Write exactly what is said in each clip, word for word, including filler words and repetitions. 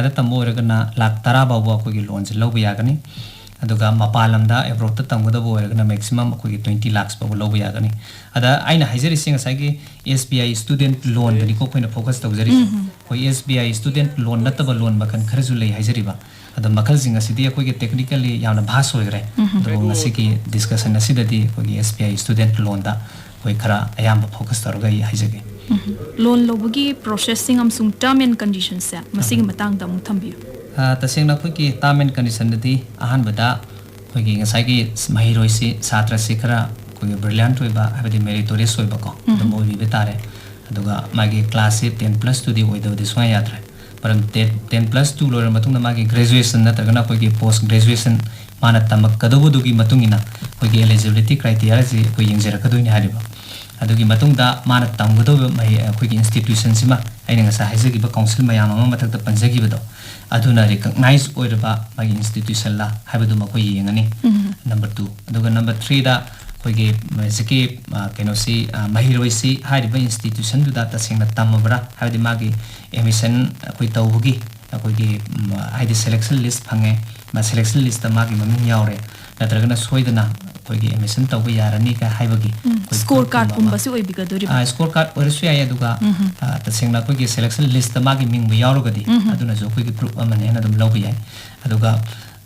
ꯏꯟꯗꯤꯌꯥꯗ ꯇꯝꯕ ꯑꯣꯏꯔꯒꯅ ꯂꯥꯛ ꯇꯔꯥ ꯐꯥꯎꯕ ꯑꯩꯈꯣꯏꯒꯤ ꯂꯣꯟꯁꯦ ꯂꯧꯕ ꯌꯥꯒꯅꯤ꯫ ꯑꯗꯨꯒ ꯃꯄꯥꯟ ꯂꯝꯗ, ꯑꯦꯕ꯭ꯔꯣꯗꯇ ꯇꯝꯒꯗꯕ ꯑꯣꯏꯔꯒꯅ, ꯃꯦꯛꯁꯤꯃꯝ ꯑꯩꯈꯣꯏꯒꯤ ꯇ꯭ꯋꯦꯟꯇꯤ ꯂꯥꯛꯁ ꯐꯥꯎꯕ ꯂꯧꯕ ꯌꯥꯒꯅꯤ꯫ ꯑꯗ ꯑꯩꯅ ꯍꯥꯏꯖꯔꯤꯁꯦ ꯉꯁꯥꯏꯒꯤ ꯑꯦꯁ ꯕꯤ ꯑꯥꯏ ꯁ꯭ꯇꯨꯗꯦꯟꯠ ꯂꯣꯟꯗꯅꯤꯀꯣ ꯑꯩꯈꯣꯏꯅ ꯐꯣꯀꯁ ꯇꯧꯖꯔꯤꯁꯦ꯫ ꯎꯝ꯫ ꯑꯩꯈꯣꯏ ꯑꯦꯁ ꯕꯤ ꯑꯥꯏ ꯁ꯭ꯇꯨꯗꯦꯟꯠ ꯂꯣꯟ ꯅꯠꯇꯕ ꯂꯣꯟ ꯃꯈꯜ ꯈꯔꯁꯨ ꯂꯩ ꯍꯥꯏꯖꯔꯤꯕ꯫ ꯑꯗꯣ ꯃꯈꯜꯁꯤꯡ ꯑꯁꯤꯗꯤ ꯑꯩꯈꯣꯏꯒꯤ ꯇꯦꯛꯅꯤꯀꯦꯜꯂꯤ ꯌꯥꯝꯅ ꯚꯥꯁ ꯑꯣꯏꯈ꯭ꯔꯦ꯫ ꯎꯝ꯫ ꯑꯗꯨꯕꯨ ꯉꯁꯤꯒꯤ ꯗꯤꯁꯀꯁꯟ ꯑꯁꯤꯗꯗꯤ ꯑꯩꯈꯣꯏꯒꯤ ꯑꯦꯁ ꯕꯤ ꯑꯥꯏ ꯁ꯭ꯇꯨꯗꯦꯟꯠ ꯂꯣꯟꯗ ꯑꯩꯈꯣꯏ ꯈꯔ ꯑꯌꯥꯝꯕ ꯐꯣꯀꯁ ꯇꯧꯔꯒ ꯑꯩ ꯍꯥꯏꯖꯒꯦ꯫ ꯎꯝ꯫ ꯂꯣꯟ ꯂꯧꯕꯒꯤ ꯄ꯭ꯔꯣꯁꯦꯁꯁꯤꯡ ꯑꯃꯁꯨꯡ ꯇꯔꯝ ꯑꯦꯟ ꯀꯟꯗꯤꯁꯟꯁꯦ ꯃꯁꯤꯒꯤ ꯎꯝ꯫ ꯃꯇꯥꯡꯗ ꯑꯃꯨꯛ ꯊꯝꯕꯤꯌꯨ꯫ ꯑ, ꯇꯁꯦꯡꯅ ꯑꯩꯈꯣꯏꯒꯤ ꯇꯔꯝ ꯑꯦꯟ ꯀꯟꯗꯤꯁꯟꯗꯗꯤ ꯑꯍꯥꯟꯕꯗ ꯑꯩꯈꯣꯏꯒꯤ ꯉꯁꯥꯏꯒꯤ ꯃꯍꯩꯔꯣꯏꯁꯤ, ꯁꯥꯇ꯭ꯔꯁꯤ ꯈꯔ ꯑꯩꯈꯣꯏꯒꯤ ꯕ꯭ꯔꯤꯂꯤꯌꯥꯟꯠ ꯑꯣꯏꯕ, ꯍꯥꯏꯕꯗꯤ ꯃꯦꯔꯤꯇꯣꯔꯤꯌꯁ ꯑꯣꯏꯕꯀꯣ, ꯎꯝ꯫ ꯑꯗꯨꯝ ꯑꯣꯏꯕꯤꯕ ꯇꯥꯔꯦ꯫ ꯑꯗꯨꯒ ꯃꯥꯒꯤ ꯀ꯭ꯂꯥꯁꯁꯤ ꯇꯦꯟ ꯄ꯭ꯂꯁ ꯇꯨꯗꯤ ꯑꯣꯏꯗꯕꯗꯤ ꯁꯨꯡꯌꯥ ꯌꯥꯗ꯭ꯔꯦ꯫ ꯃꯔꯝ ꯇꯦꯟ, ꯇꯦꯟ ꯄ꯭ꯂꯁ ꯇꯨ ꯂꯣꯏꯔꯕ ꯃꯇꯨꯡꯗ ꯃꯥꯒꯤ ꯒ꯭ꯔꯦꯖꯨꯑꯦꯁꯟ ꯅꯠꯇ꯭ꯔꯒꯅ ꯑꯩꯈꯣꯏꯒꯤ ꯄꯣꯁ ꯒ꯭ꯔꯦꯖꯨꯑꯦꯁꯟ ꯃꯥꯅ ꯇꯝꯃꯛꯀꯗꯧꯕꯗꯨꯒꯤ ꯃꯇꯨꯡ ꯏꯟꯅ ꯑꯩꯈꯣꯏꯒꯤ ꯑꯦꯂꯤꯖꯤꯕꯤꯂꯤꯇꯤ ꯀ꯭ꯔꯥꯏꯇꯦꯔꯤꯌꯥꯁꯤ ꯑꯩꯈꯣꯏ ꯌꯦꯡꯖꯔꯛꯀꯗꯣꯏꯅꯤ ꯍꯥꯏꯔꯤꯕ꯫ ꯑꯗꯨꯒꯤ ꯃꯇꯨꯡꯗ ꯃꯥꯅ ꯇꯝꯒꯗꯧꯔꯤꯕ ꯃꯍꯩ, ꯑꯩꯈꯣꯏꯒꯤ ꯏꯟꯁꯇꯤꯇ꯭ꯌꯨꯁꯟꯁꯤꯃ, ꯑꯩꯅ ꯉꯁꯥꯏ ꯍꯥꯏꯖꯈꯤꯕ ꯀꯥꯎꯟꯁꯤꯜ ꯃꯌꯥꯝ ꯑꯃ ꯃꯊꯛꯇ ꯄꯟꯖꯈꯤꯕꯗꯣ, ꯑꯗꯨꯅ ꯔꯤꯀꯛꯅꯥꯏꯖ ꯑꯣꯏꯔꯕ ꯃꯥꯒꯤ ꯏꯟꯁꯇꯤꯇ꯭ꯌꯨꯁꯟꯂ ꯍꯥꯏꯕꯗꯨꯃ ꯑꯩꯈꯣꯏ ꯌꯦꯡꯉꯅꯤ꯫ ꯎꯝ꯫ Number two. ꯑꯗꯨꯒ ꯅꯝꯕꯔ ꯊ꯭ꯔꯤꯗ ꯑꯩꯈꯣꯏꯒꯤ ꯍꯧꯖꯤꯛꯀꯤ, ꯑ, ꯀꯩꯅꯣꯁꯤ, ꯑ, ꯃꯍꯩꯔꯣꯏꯁꯤ ꯍꯥꯏꯔꯤꯕ ꯏꯟꯁꯇꯤꯇ꯭ꯌꯨꯁꯟꯗꯨꯗ ꯇꯁꯦꯡꯅ ꯇꯝꯃꯕ꯭ꯔꯥ? ꯍꯥꯏꯕꯗꯤ ꯃꯥꯒꯤ ꯑꯦꯗꯃꯤꯁꯟ ꯑꯩꯈꯣꯏ ꯇꯧꯕꯒꯤ ꯑꯩꯈꯣꯏꯒꯤ, ꯎꯝ, ꯍꯥꯏꯗꯤ ꯁꯦꯂꯦꯛꯁꯟ ꯂꯤꯁ ꯐꯪꯉꯦ, ꯃꯥ ꯁꯦꯂꯦꯛꯁꯟ ꯂꯤꯁꯇ ꯃꯥꯒꯤ ꯃꯃꯤꯡ ꯌꯥꯎꯔꯦ, ꯅꯠꯇ꯭ꯔꯒꯅ ꯁꯣꯏꯗꯅ ꯑꯩꯈꯣꯏꯒꯤ ꯑꯦꯗꯃꯤꯁꯟ ꯇꯧꯕ ꯌꯥꯔꯅꯤ ꯀ ꯍꯥꯏꯕꯒꯤ ꯎꯝ, ꯑꯩꯈꯣꯏ ꯁ꯭ꯀꯣꯔ ꯄ꯭ꯔꯨꯐꯀꯨꯝꯕ ꯑꯃ꯫ ꯀꯥꯔꯗꯀꯨꯝꯕꯁꯨ ꯑꯣꯏꯕꯤꯒꯗꯣꯔꯤꯕ꯭ꯔꯥ? ꯑꯥ, ꯁ꯭ꯀꯣꯔ ꯀꯥꯔꯗ ꯑꯣꯏꯔꯁꯨ ꯌꯥꯏ, ꯑꯗꯨꯒ, ꯎꯝ꯫ ꯑꯥ, ꯇꯁꯦꯡꯅ ꯑꯩꯈꯣꯏꯒꯤ ꯁꯦꯂꯦꯛꯁꯟ ꯂꯤꯁꯇ ꯃꯥꯒꯤ ꯃꯤꯡꯕꯨ ꯌꯥꯎꯔꯒꯗꯤ ꯎꯝ꯫ ꯑꯗꯨꯅꯁꯨ ꯑꯩꯈꯣꯏꯒꯤ ꯄ꯭ꯔꯨꯐ ꯑꯃꯅꯦꯅ ꯑꯗꯨꯝ ꯂꯧꯕ ꯌꯥꯏ꯫ ꯑꯗꯨꯒ,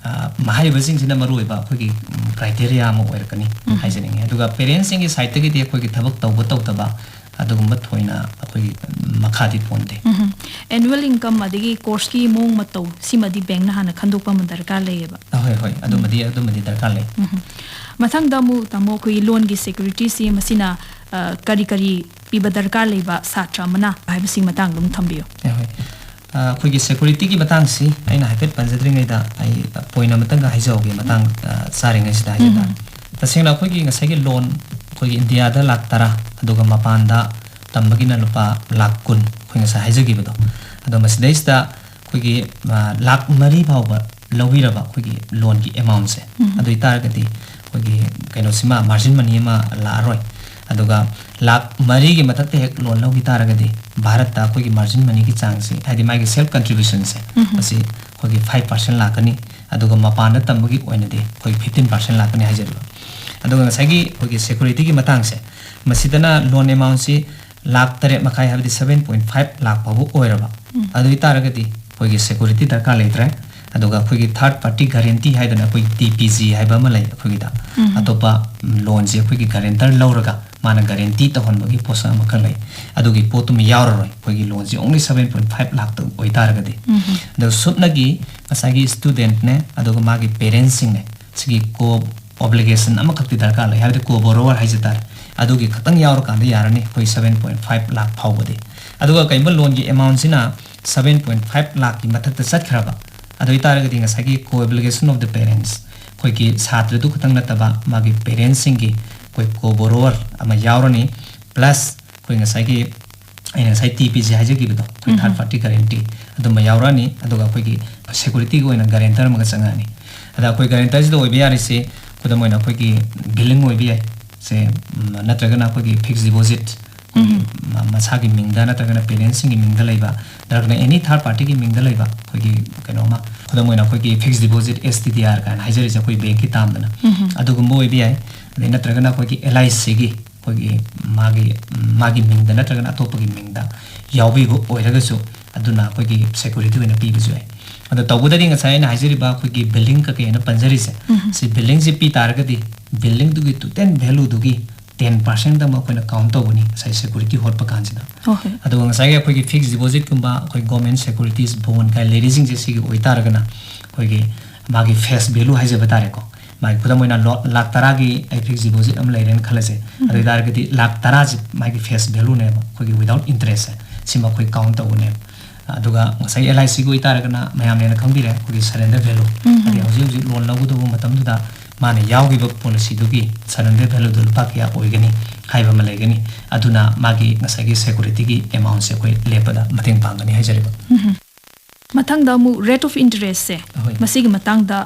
ꯑꯥ, ꯍꯥꯏꯔꯤꯕꯁꯤꯡꯁꯤꯅ ꯃꯔꯨꯑꯣꯏꯕ ꯑꯩꯈꯣꯏꯒꯤ, ꯎꯝ, ꯀ꯭ꯔꯥꯏꯇꯦꯔꯤꯌꯥ ꯑꯃ ꯑꯣꯏꯔꯛꯀꯅꯤ ꯎꯝ꯫ ꯍꯥꯏꯖꯅꯤꯡꯉꯤ꯫ ꯑꯗꯨꯒ ꯄꯦꯔꯦꯟꯁꯁꯤꯡꯒꯤ ꯁꯥꯏꯠꯇꯒꯤꯗꯤ ꯑꯩꯈꯣꯏꯒꯤ ꯊꯕꯛ ꯇꯧꯕ ꯇꯧꯗꯕ ꯑꯗꯨꯒꯨꯝꯕ ꯊꯣꯏꯅ ꯑꯩꯈꯣꯏꯒꯤ ꯃꯈꯥꯗꯤ ꯄꯣꯟꯗꯦ꯫ ꯎꯝ꯫ ꯑꯦꯅꯨꯋꯦꯜ ꯏꯟꯀꯝ ꯑꯗꯒꯤ ꯀꯣꯔꯁꯀꯤ ꯃꯑꯣꯡ ꯃꯇꯧ ꯁꯤꯃꯗꯤ ꯕꯦꯡꯛꯅ ꯍꯥꯟꯅ ꯈꯟꯗꯣꯛꯄ ꯑꯃ ꯗꯔꯀꯥꯔ ꯂꯩꯌꯦꯕ꯫ ꯑꯍꯣꯏ, ꯍꯣꯏ, ꯑꯗꯨꯃꯗꯤ, ꯎꯝ꯫ ꯑꯗꯨꯃꯗꯤ ꯗꯔꯀꯥꯔ ꯂꯩ꯫ ꯎꯝ꯫ ꯃꯊꯪꯗ ꯑꯃꯨꯛ ꯇꯥꯃꯣ, ꯑꯩꯈꯣꯏꯒꯤ ꯂꯣꯟꯒꯤ ꯁꯦꯀ꯭ꯌꯨꯔꯤꯇꯤꯁꯤ ꯃꯁꯤꯅ, ꯑ, ꯀꯔꯤ ꯀꯔꯤ ꯄꯤꯕ ꯗꯔꯀꯥꯔ ꯂꯩꯕ ꯁꯥꯇ꯭ꯔ ꯑꯃꯅ ꯍꯥꯏꯕꯁꯤꯒꯤ ꯃꯇꯥꯡꯗ ꯑꯃꯨꯛ ꯊꯝꯕꯤꯌꯨ꯫ ꯑꯍꯣꯏ꯫ ꯑ, ꯑꯩꯈꯣꯏꯒꯤ ꯁꯦꯀ꯭ꯌꯨꯔꯤꯇꯤꯒꯤ ꯃꯇꯥꯡꯁꯤ ꯑꯩꯅ ꯍꯥꯏꯐꯦꯠ ꯄꯟꯖꯗ꯭ꯔꯤꯉꯩꯗ ꯑꯩ ꯄꯣꯏꯟ ꯑꯃꯇꯪꯒ ꯍꯥꯏꯖꯍꯧꯒꯦ, ꯃꯇꯥꯡ, ꯑ, ꯆꯥꯔꯤꯉꯩꯁꯤꯗ ꯍꯥꯏꯖ ꯎꯝ꯫ ꯇꯥꯔꯦ꯫ ꯇꯁꯦꯡꯅ ꯑꯩꯈꯣꯏꯒꯤ ꯉꯁꯥꯏꯒꯤ ꯂꯣꯟ, ꯑꯩꯈꯣꯏꯒꯤ ꯏꯟꯗꯤꯌꯥꯗ ꯂꯥꯛ ꯇꯔꯥ, ꯑꯗꯨꯒ ꯃꯄꯥꯟꯗ ꯇꯝꯕꯒꯤꯅ ꯂꯨꯄꯥ ꯂꯥꯛ ꯀꯨꯟ, ꯑꯩꯈꯣꯏ ꯉꯁꯥꯏ ꯍꯥꯏꯖꯈꯤꯕꯗꯣ꯫ ꯑꯗꯣ ꯃꯁꯤꯗꯩꯁꯤꯗ ꯑꯩꯈꯣꯏꯒꯤ, ꯑ, ꯂꯥꯛ ꯃꯔꯤ ꯐꯥꯎꯕ ꯂꯧꯕꯤꯔꯕ ꯑꯩꯈꯣꯏꯒꯤ ꯂꯣꯟꯒꯤ ꯑꯦꯃꯥꯎꯟꯁꯦ, ꯎꯝ꯫ ꯑꯗꯨ ꯑꯣꯏꯇꯥꯔꯒꯗꯤ ꯑꯩꯈꯣꯏꯒꯤ ꯀꯩꯅꯣꯁꯤꯃ, ꯃꯥꯔꯖꯤꯟ ꯃꯅꯤ ꯑꯃ ꯂꯥꯛꯑꯔꯣꯏ꯫ ꯑꯗꯨꯒ ꯂꯥꯈ ꯃꯔꯤꯒꯤ ꯃꯊꯛꯇ ꯍꯦꯛ ꯂꯣꯟ ꯂꯧꯈꯤ ꯇꯥꯔꯒꯗꯤ, ꯚꯥꯔꯠꯇ ꯑꯩꯈꯣꯏꯒꯤ ꯃꯥꯔꯖꯤꯟ ꯃꯅꯤꯒꯤ ꯆꯥꯡꯁꯤ, ꯍꯥꯏꯗꯤ ꯃꯥꯒꯤ ꯁꯦꯜꯐ ꯀꯟꯇ꯭ꯔꯤꯕ꯭ꯌꯨꯁꯟꯁꯦ, ꯎꯝ꯫ ꯃꯁꯤ ꯑꯩꯈꯣꯏꯒꯤ ꯐꯥꯏꯚ ꯄꯥꯔꯁꯦꯟ ꯂꯥꯛꯀꯅꯤ꯫ ꯑꯗꯨꯒ ꯃꯄꯥꯟꯗ ꯇꯝꯕꯒꯤ ꯑꯣꯏꯅꯗꯤ ꯑꯩꯈꯣꯏ ꯐꯤꯐꯇꯤꯟ ꯄꯥꯔꯁꯦꯟ ꯂꯥꯛꯀꯅꯤ ꯍꯥꯏꯖꯔꯤꯕ꯫ ꯑꯗꯨꯒ ꯉꯁꯥꯏꯒꯤ ꯑꯩꯈꯣꯏꯒꯤ ꯁꯦꯀ꯭ꯌꯨꯔꯤꯇꯤꯒꯤ ꯃꯇꯥꯡꯁꯦ, ꯃꯁꯤꯗꯅ ꯂꯣꯟ ꯑꯦꯃꯥꯎꯟꯁꯤ ꯂꯥꯈ ꯇꯔꯦꯠ ꯃꯈꯥꯏ, ꯍꯥꯏꯕꯗꯤ ꯁꯚꯦꯟ ꯄꯣꯏꯟ ꯐꯥꯏꯚ ꯂꯥꯈ ꯐꯥꯎꯕ ꯑꯣꯏꯔꯕ, ꯎꯝ꯫ ꯑꯗꯨ ꯑꯣꯏꯇꯥꯔꯒꯗꯤ ꯑꯩꯈꯣꯏꯒꯤ ꯁꯦꯀ꯭ꯌꯨꯔꯤꯇꯤ ꯗꯔꯀꯥꯔ ꯂꯩꯇ꯭ꯔꯦ꯫ ꯑꯗꯨꯒ ꯑꯩꯈꯣꯏꯒꯤ ꯊꯥꯔꯠ ꯄꯥꯔꯇꯤ ꯒꯥꯔꯦꯟꯇꯤ ꯍꯥꯏꯗꯅ ꯑꯩꯈꯣꯏ ꯇꯤ ꯄꯤ ꯖꯤ ꯍꯥꯏꯕ ꯑꯃ ꯂꯩ ꯑꯩꯈꯣꯏꯒꯤꯗ꯫ ꯎꯝ꯫ ꯑꯇꯣꯞꯄ, ꯎꯝ, ꯂꯣꯟꯁꯦ ꯑꯩꯈꯣꯏꯒꯤ ꯒꯥꯔꯦꯟꯇꯔ ꯂꯧꯔꯒ ꯃꯥꯅ ꯒꯥꯔꯦꯟꯇꯤ ꯇꯧꯍꯟꯕꯒꯤ ꯄꯣꯠꯁꯛ ꯑꯃꯈꯛ ꯂꯩ꯫ ꯑꯗꯨꯒꯤ ꯄꯣꯠꯇꯨꯃ ꯌꯥꯎꯔꯔꯣꯏ ꯑꯩꯈꯣꯏꯒꯤ ꯂꯣꯟꯁꯦ ꯑꯣꯡꯂꯤ ꯁꯚꯦꯟ ꯄꯣꯏꯟ ꯐꯥꯏꯚ ꯂꯥꯛꯇ ꯑꯣꯏꯇꯥꯔꯒꯗꯤ꯫ ꯎꯝ꯫ ꯑꯗꯣ ꯁꯨꯞꯅꯒꯤ ꯉꯁꯥꯏꯒꯤ ꯁ꯭ꯇꯨꯗꯦꯟꯠꯅꯦ, ꯑꯗꯨꯒ ꯃꯥꯒꯤ ꯄꯦꯔꯦꯟꯁꯁꯤꯡꯅꯦ, ꯁꯤꯒꯤ ꯀꯣ ꯑꯣꯕ꯭ꯂꯤꯒꯦꯁꯟ ꯑꯃꯈꯛꯇꯤ ꯗꯔꯀꯥꯔ ꯂꯩ, ꯍꯥꯏꯕꯗꯤ ꯀꯣ ꯕꯣꯔꯣꯋꯔ ꯍꯥꯏꯖ ꯇꯥꯔꯦ꯫ ꯑꯗꯨꯒꯤ ꯈꯛꯇꯪ ꯌꯥꯎꯔꯀꯥꯟꯗ ꯌꯥꯔꯅꯤ ꯑꯩꯈꯣꯏ ꯁꯚꯦꯟ ꯄꯣꯏꯟ ꯐꯥꯏꯚ ꯂꯥꯈ ꯐꯥꯎꯕꯗꯤ꯫ ꯑꯗꯨꯒ ꯀꯩꯒꯨꯝꯕ ꯂꯣꯟꯒꯤ ꯑꯦꯃꯥꯎꯟꯁꯤꯅ ꯁꯚꯦꯟ ꯄꯣꯏꯟ ꯐꯥꯏꯚ ꯂꯥꯈꯀꯤ ꯃꯊꯛꯇ ꯆꯠꯈ꯭ꯔꯕ, ꯑꯗꯨ ꯑꯣꯏꯇꯥꯔꯒꯗꯤ ꯉꯁꯥꯏꯒꯤ ꯀꯣ ꯑꯣꯕ꯭ꯂꯤꯒꯦꯁꯟ ꯑꯣꯐ ꯗ ꯄꯦꯔꯦꯟꯁ, ꯑꯩꯈꯣꯏꯒꯤ ꯁꯥꯇ꯭ꯔꯗꯨ ꯈꯛꯇꯪ ꯅꯠꯇꯕ ꯃꯥꯒꯤ ꯄꯦꯔꯦꯟꯁꯁꯤꯡꯒꯤ ꯑꯩꯈꯣꯏ ꯀꯣ ꯕꯣꯔꯣꯋꯔ ꯑꯃ ꯌꯥꯎꯔꯅꯤ, ꯄ꯭ꯂꯁ ꯑꯩꯈꯣꯏ ꯉꯁꯥꯏꯒꯤ ꯑꯩꯅ ꯉꯁꯥꯏ ꯇꯤ ꯄꯤ ꯖꯤ ꯍꯥꯏꯖꯈꯤꯕꯗꯣ, ꯑꯩꯈꯣꯏ ꯎꯝ꯫ ꯊꯥꯔꯠ ꯄꯥꯔꯇꯤ ꯒꯥꯔꯦꯟꯇꯤ ꯑꯗꯨꯝꯕ ꯌꯥꯎꯔꯛꯑꯅꯤ꯫ ꯑꯗꯨꯒ ꯑꯩꯈꯣꯏꯒꯤ ꯁꯦꯀ꯭ꯌꯨꯔꯤꯇꯤꯒꯤ ꯑꯣꯏꯅ ꯒꯥꯔꯦꯟꯇꯔ ꯑꯃꯒ ꯆꯪꯉꯛꯑꯅꯤ꯫ ꯑꯗ ꯑꯩꯈꯣꯏ ꯒꯥꯔꯦꯟꯇꯔꯁꯤꯗ ꯑꯣꯏꯕ ꯌꯥꯔꯤꯁꯦ, ꯈꯨꯗꯝ ꯑꯣꯏꯅ ꯑꯩꯈꯣꯏꯒꯤ ꯕꯤꯜꯗꯤꯡ ꯑꯣꯏꯕ ꯌꯥꯏ, ꯁꯦ, ꯎꯝ, ꯅꯠꯇ꯭ꯔꯒꯅ ꯑꯩꯈꯣꯏꯒꯤ ꯐꯤꯛꯁ ꯗꯤꯄꯣꯖꯤꯠ, ꯑꯩꯈꯣꯏꯒꯤ ꯎꯝ꯫ ꯃ-, ꯃꯁꯥꯒꯤ ꯃꯤꯡꯗ ꯅꯠꯇ꯭ꯔꯒꯅ ꯄꯦꯔꯦꯟꯁꯁꯤꯡꯒꯤ ꯃꯤꯡꯗ ꯂꯩꯕ, ꯅꯠꯇ꯭ꯔꯒꯅ ꯑꯦꯅꯤ ꯊꯥꯔꯠ ꯄꯥꯔꯇꯤꯒꯤ ꯃꯤꯡꯗ ꯂꯩꯕ ꯑꯩꯈꯣꯏꯒꯤ ꯀꯩꯅꯣꯝꯃ, ꯈꯨꯗꯝ ꯑꯣꯏꯅ ꯑꯩꯈꯣꯏꯒꯤ ꯐꯤꯛꯁ ꯗꯤꯄꯣꯖꯤꯠ, ꯑꯦꯁ ꯇꯤ ꯗꯤ ꯑꯥꯔ ꯀꯥꯏꯅ ꯍꯥꯏꯖꯔꯤꯁꯦ ꯑꯩꯈꯣꯏ ꯕꯦꯡꯛꯀꯤ ꯇꯥꯝꯗꯅ, ꯎꯝ꯫ ꯑꯗꯨꯒꯨꯝꯕ ꯑꯣꯏꯕ ꯌꯥꯏ꯫ ꯑꯗꯩ ꯅꯠꯇ꯭ꯔꯒꯅ ꯑꯩꯈꯣꯏꯒꯤ ꯑꯦꯜ ꯑꯥꯏ ꯁꯤꯒꯤ ꯑꯩꯈꯣꯏꯒꯤ ꯃꯥꯒꯤ, ꯃꯥꯒꯤ ꯃꯤꯡꯗ ꯅꯠꯇ꯭ꯔꯒꯅ ꯑꯇꯣꯞꯄꯒꯤ ꯃꯤꯡꯗ ꯌꯥꯎꯕꯤꯕ ꯑꯣꯏꯔꯒꯁꯨ, ꯑꯗꯨꯅ ꯑꯩꯈꯣꯏꯒꯤ ꯁꯦꯀ꯭ꯌꯨꯔꯤꯇꯤ ꯑꯣꯏꯅ ꯄꯤꯕꯁꯨ ꯌꯥꯏ꯫ ꯑꯗꯣ ꯇꯧꯕꯗꯗꯤ ꯉꯁꯥꯏ ꯑꯩꯅ ꯍꯥꯏꯖꯔꯤꯕ ꯑꯩꯈꯣꯏꯒꯤ ꯕꯤꯜꯗꯤꯡ ꯀꯩꯀꯩ ꯑꯩꯅ ꯄꯟꯖꯔꯤꯁꯦ, ꯎꯝ꯫ ꯁꯤ ꯕꯤꯜꯗꯤꯡꯁꯤ ꯄꯤ ꯇꯥꯔꯒꯗꯤ ꯕꯤꯜꯗꯤꯡꯗꯨꯒꯤ ꯇꯣꯇꯦꯜ ꯚꯦꯂꯨꯗꯨꯒꯤ ꯇꯦꯟ ꯄꯥꯔꯁꯦꯟꯗꯃꯛ ꯑꯩꯈꯣꯏꯅ ꯀꯥꯎꯟ ꯇꯧꯒꯅꯤ ꯉꯁꯥꯏ ꯁꯦꯀ꯭ꯌꯨꯔꯤꯇꯤ ꯍꯣꯠꯄ ꯀꯥꯟꯁꯤꯗ꯫ ꯑꯣ, ꯍꯣꯏ꯫ ꯑꯗꯨꯒ ꯉꯁꯥꯏꯒꯤ ꯑꯩꯈꯣꯏꯒꯤ ꯐꯤꯛꯁ ꯗꯤꯄꯣꯖꯤꯠꯀꯨꯝꯕ ꯑꯩꯈꯣꯏ ꯒꯣꯔꯃꯦꯟ ꯁꯦꯀ꯭ꯌꯨꯔꯤꯇꯤꯁ ꯕꯣꯟ ꯀꯥꯏ ꯂꯩꯔꯤꯁꯤꯡꯁꯦ ꯁꯤꯒꯤ ꯑꯣꯏꯇꯥꯔꯒꯅ ꯑꯩꯈꯣꯏꯒꯤ ꯃꯥꯒꯤ ꯐꯦꯁ ꯚꯦꯂꯨ ꯍꯥꯏꯖꯕ ꯇꯥꯔꯦꯀꯣ, ꯃꯥꯒꯤ ꯈꯨꯗꯝ ꯑꯣꯏꯅ ꯂꯣ-, ꯂꯥꯈ ꯇꯔꯥꯒꯤ ꯑꯩ ꯐꯤꯛꯁ ꯗꯤꯄꯣꯖꯤꯠ ꯑꯃ ꯂꯩꯔꯦꯅ ꯈꯜꯂꯁꯦ꯫ ꯎꯝ꯫ ꯑꯗꯨ ꯑꯣꯏꯇꯥꯔꯒꯗꯤ ꯂꯥꯈ ꯇꯔꯥꯁꯤ ꯃꯥꯒꯤ ꯐꯦꯁ ꯚꯦꯂꯨꯅꯦꯕ, ꯑꯩꯈꯣꯏꯒꯤ ꯋꯤꯗꯥꯎꯠ ꯏꯟꯇꯔꯦꯁꯁꯦ, ꯁꯤꯃ ꯑꯩꯈꯣꯏ ꯀꯥꯎꯟ ꯇꯧꯒꯅꯦꯕ꯫ ꯑꯗꯨꯒ ꯉꯁꯥꯏ ꯑꯦꯜ ꯑꯥꯏ ꯁꯤꯒꯤ ꯑꯣꯏꯇꯥꯔꯒꯅ ꯃꯌꯥꯝꯅ ꯍꯦꯟꯅ ꯈꯪꯕꯤꯔꯦ, ꯑꯩꯈꯣꯏꯒꯤ ꯁꯔꯦꯟꯗꯔ ꯚꯦꯂꯨ, ꯎꯝ꯫ ꯍꯥꯏꯗꯤ ꯍꯧꯖꯤꯛ ꯍꯧꯖꯤꯛ ꯂꯣꯟ ꯂꯧꯒꯗꯧꯕ ꯃꯇꯝꯗꯨꯗ ꯃꯥꯅ ꯌꯥꯎꯈꯤꯕ ꯄꯣꯂꯤꯁꯤꯗꯨꯒꯤ ꯁꯔꯦꯟꯗꯔ ꯚꯦꯂꯨꯗꯨ ꯂꯨꯄꯥ ꯀꯌꯥ ꯑꯣꯏꯒꯅꯤ ꯍꯥꯏꯕ ꯑꯃ ꯂꯩꯒꯅꯤ꯫ ꯑꯗꯨꯅ ꯃꯥꯒꯤ ꯉꯁꯥꯏꯒꯤ ꯁꯦꯀ꯭ꯌꯨꯔꯤꯇꯤꯒꯤ ꯑꯦꯃꯥꯎꯟꯁꯦ ꯑꯩꯈꯣꯏ ꯂꯦꯞꯄꯗ ꯃꯇꯦꯡ ꯄꯥꯡꯒꯅꯤ ꯍꯥꯏꯖꯔꯤꯕ꯫ ꯎꯝ꯫ ꯃꯊꯪꯗ ꯑꯃꯨꯛ ꯔꯦꯠ ꯑꯣꯐ ꯏꯟꯇꯔꯦꯁꯁꯦ, ꯑꯍꯣꯏ꯫ ꯃꯁꯤꯒꯤ ꯃꯇꯥꯡꯗ,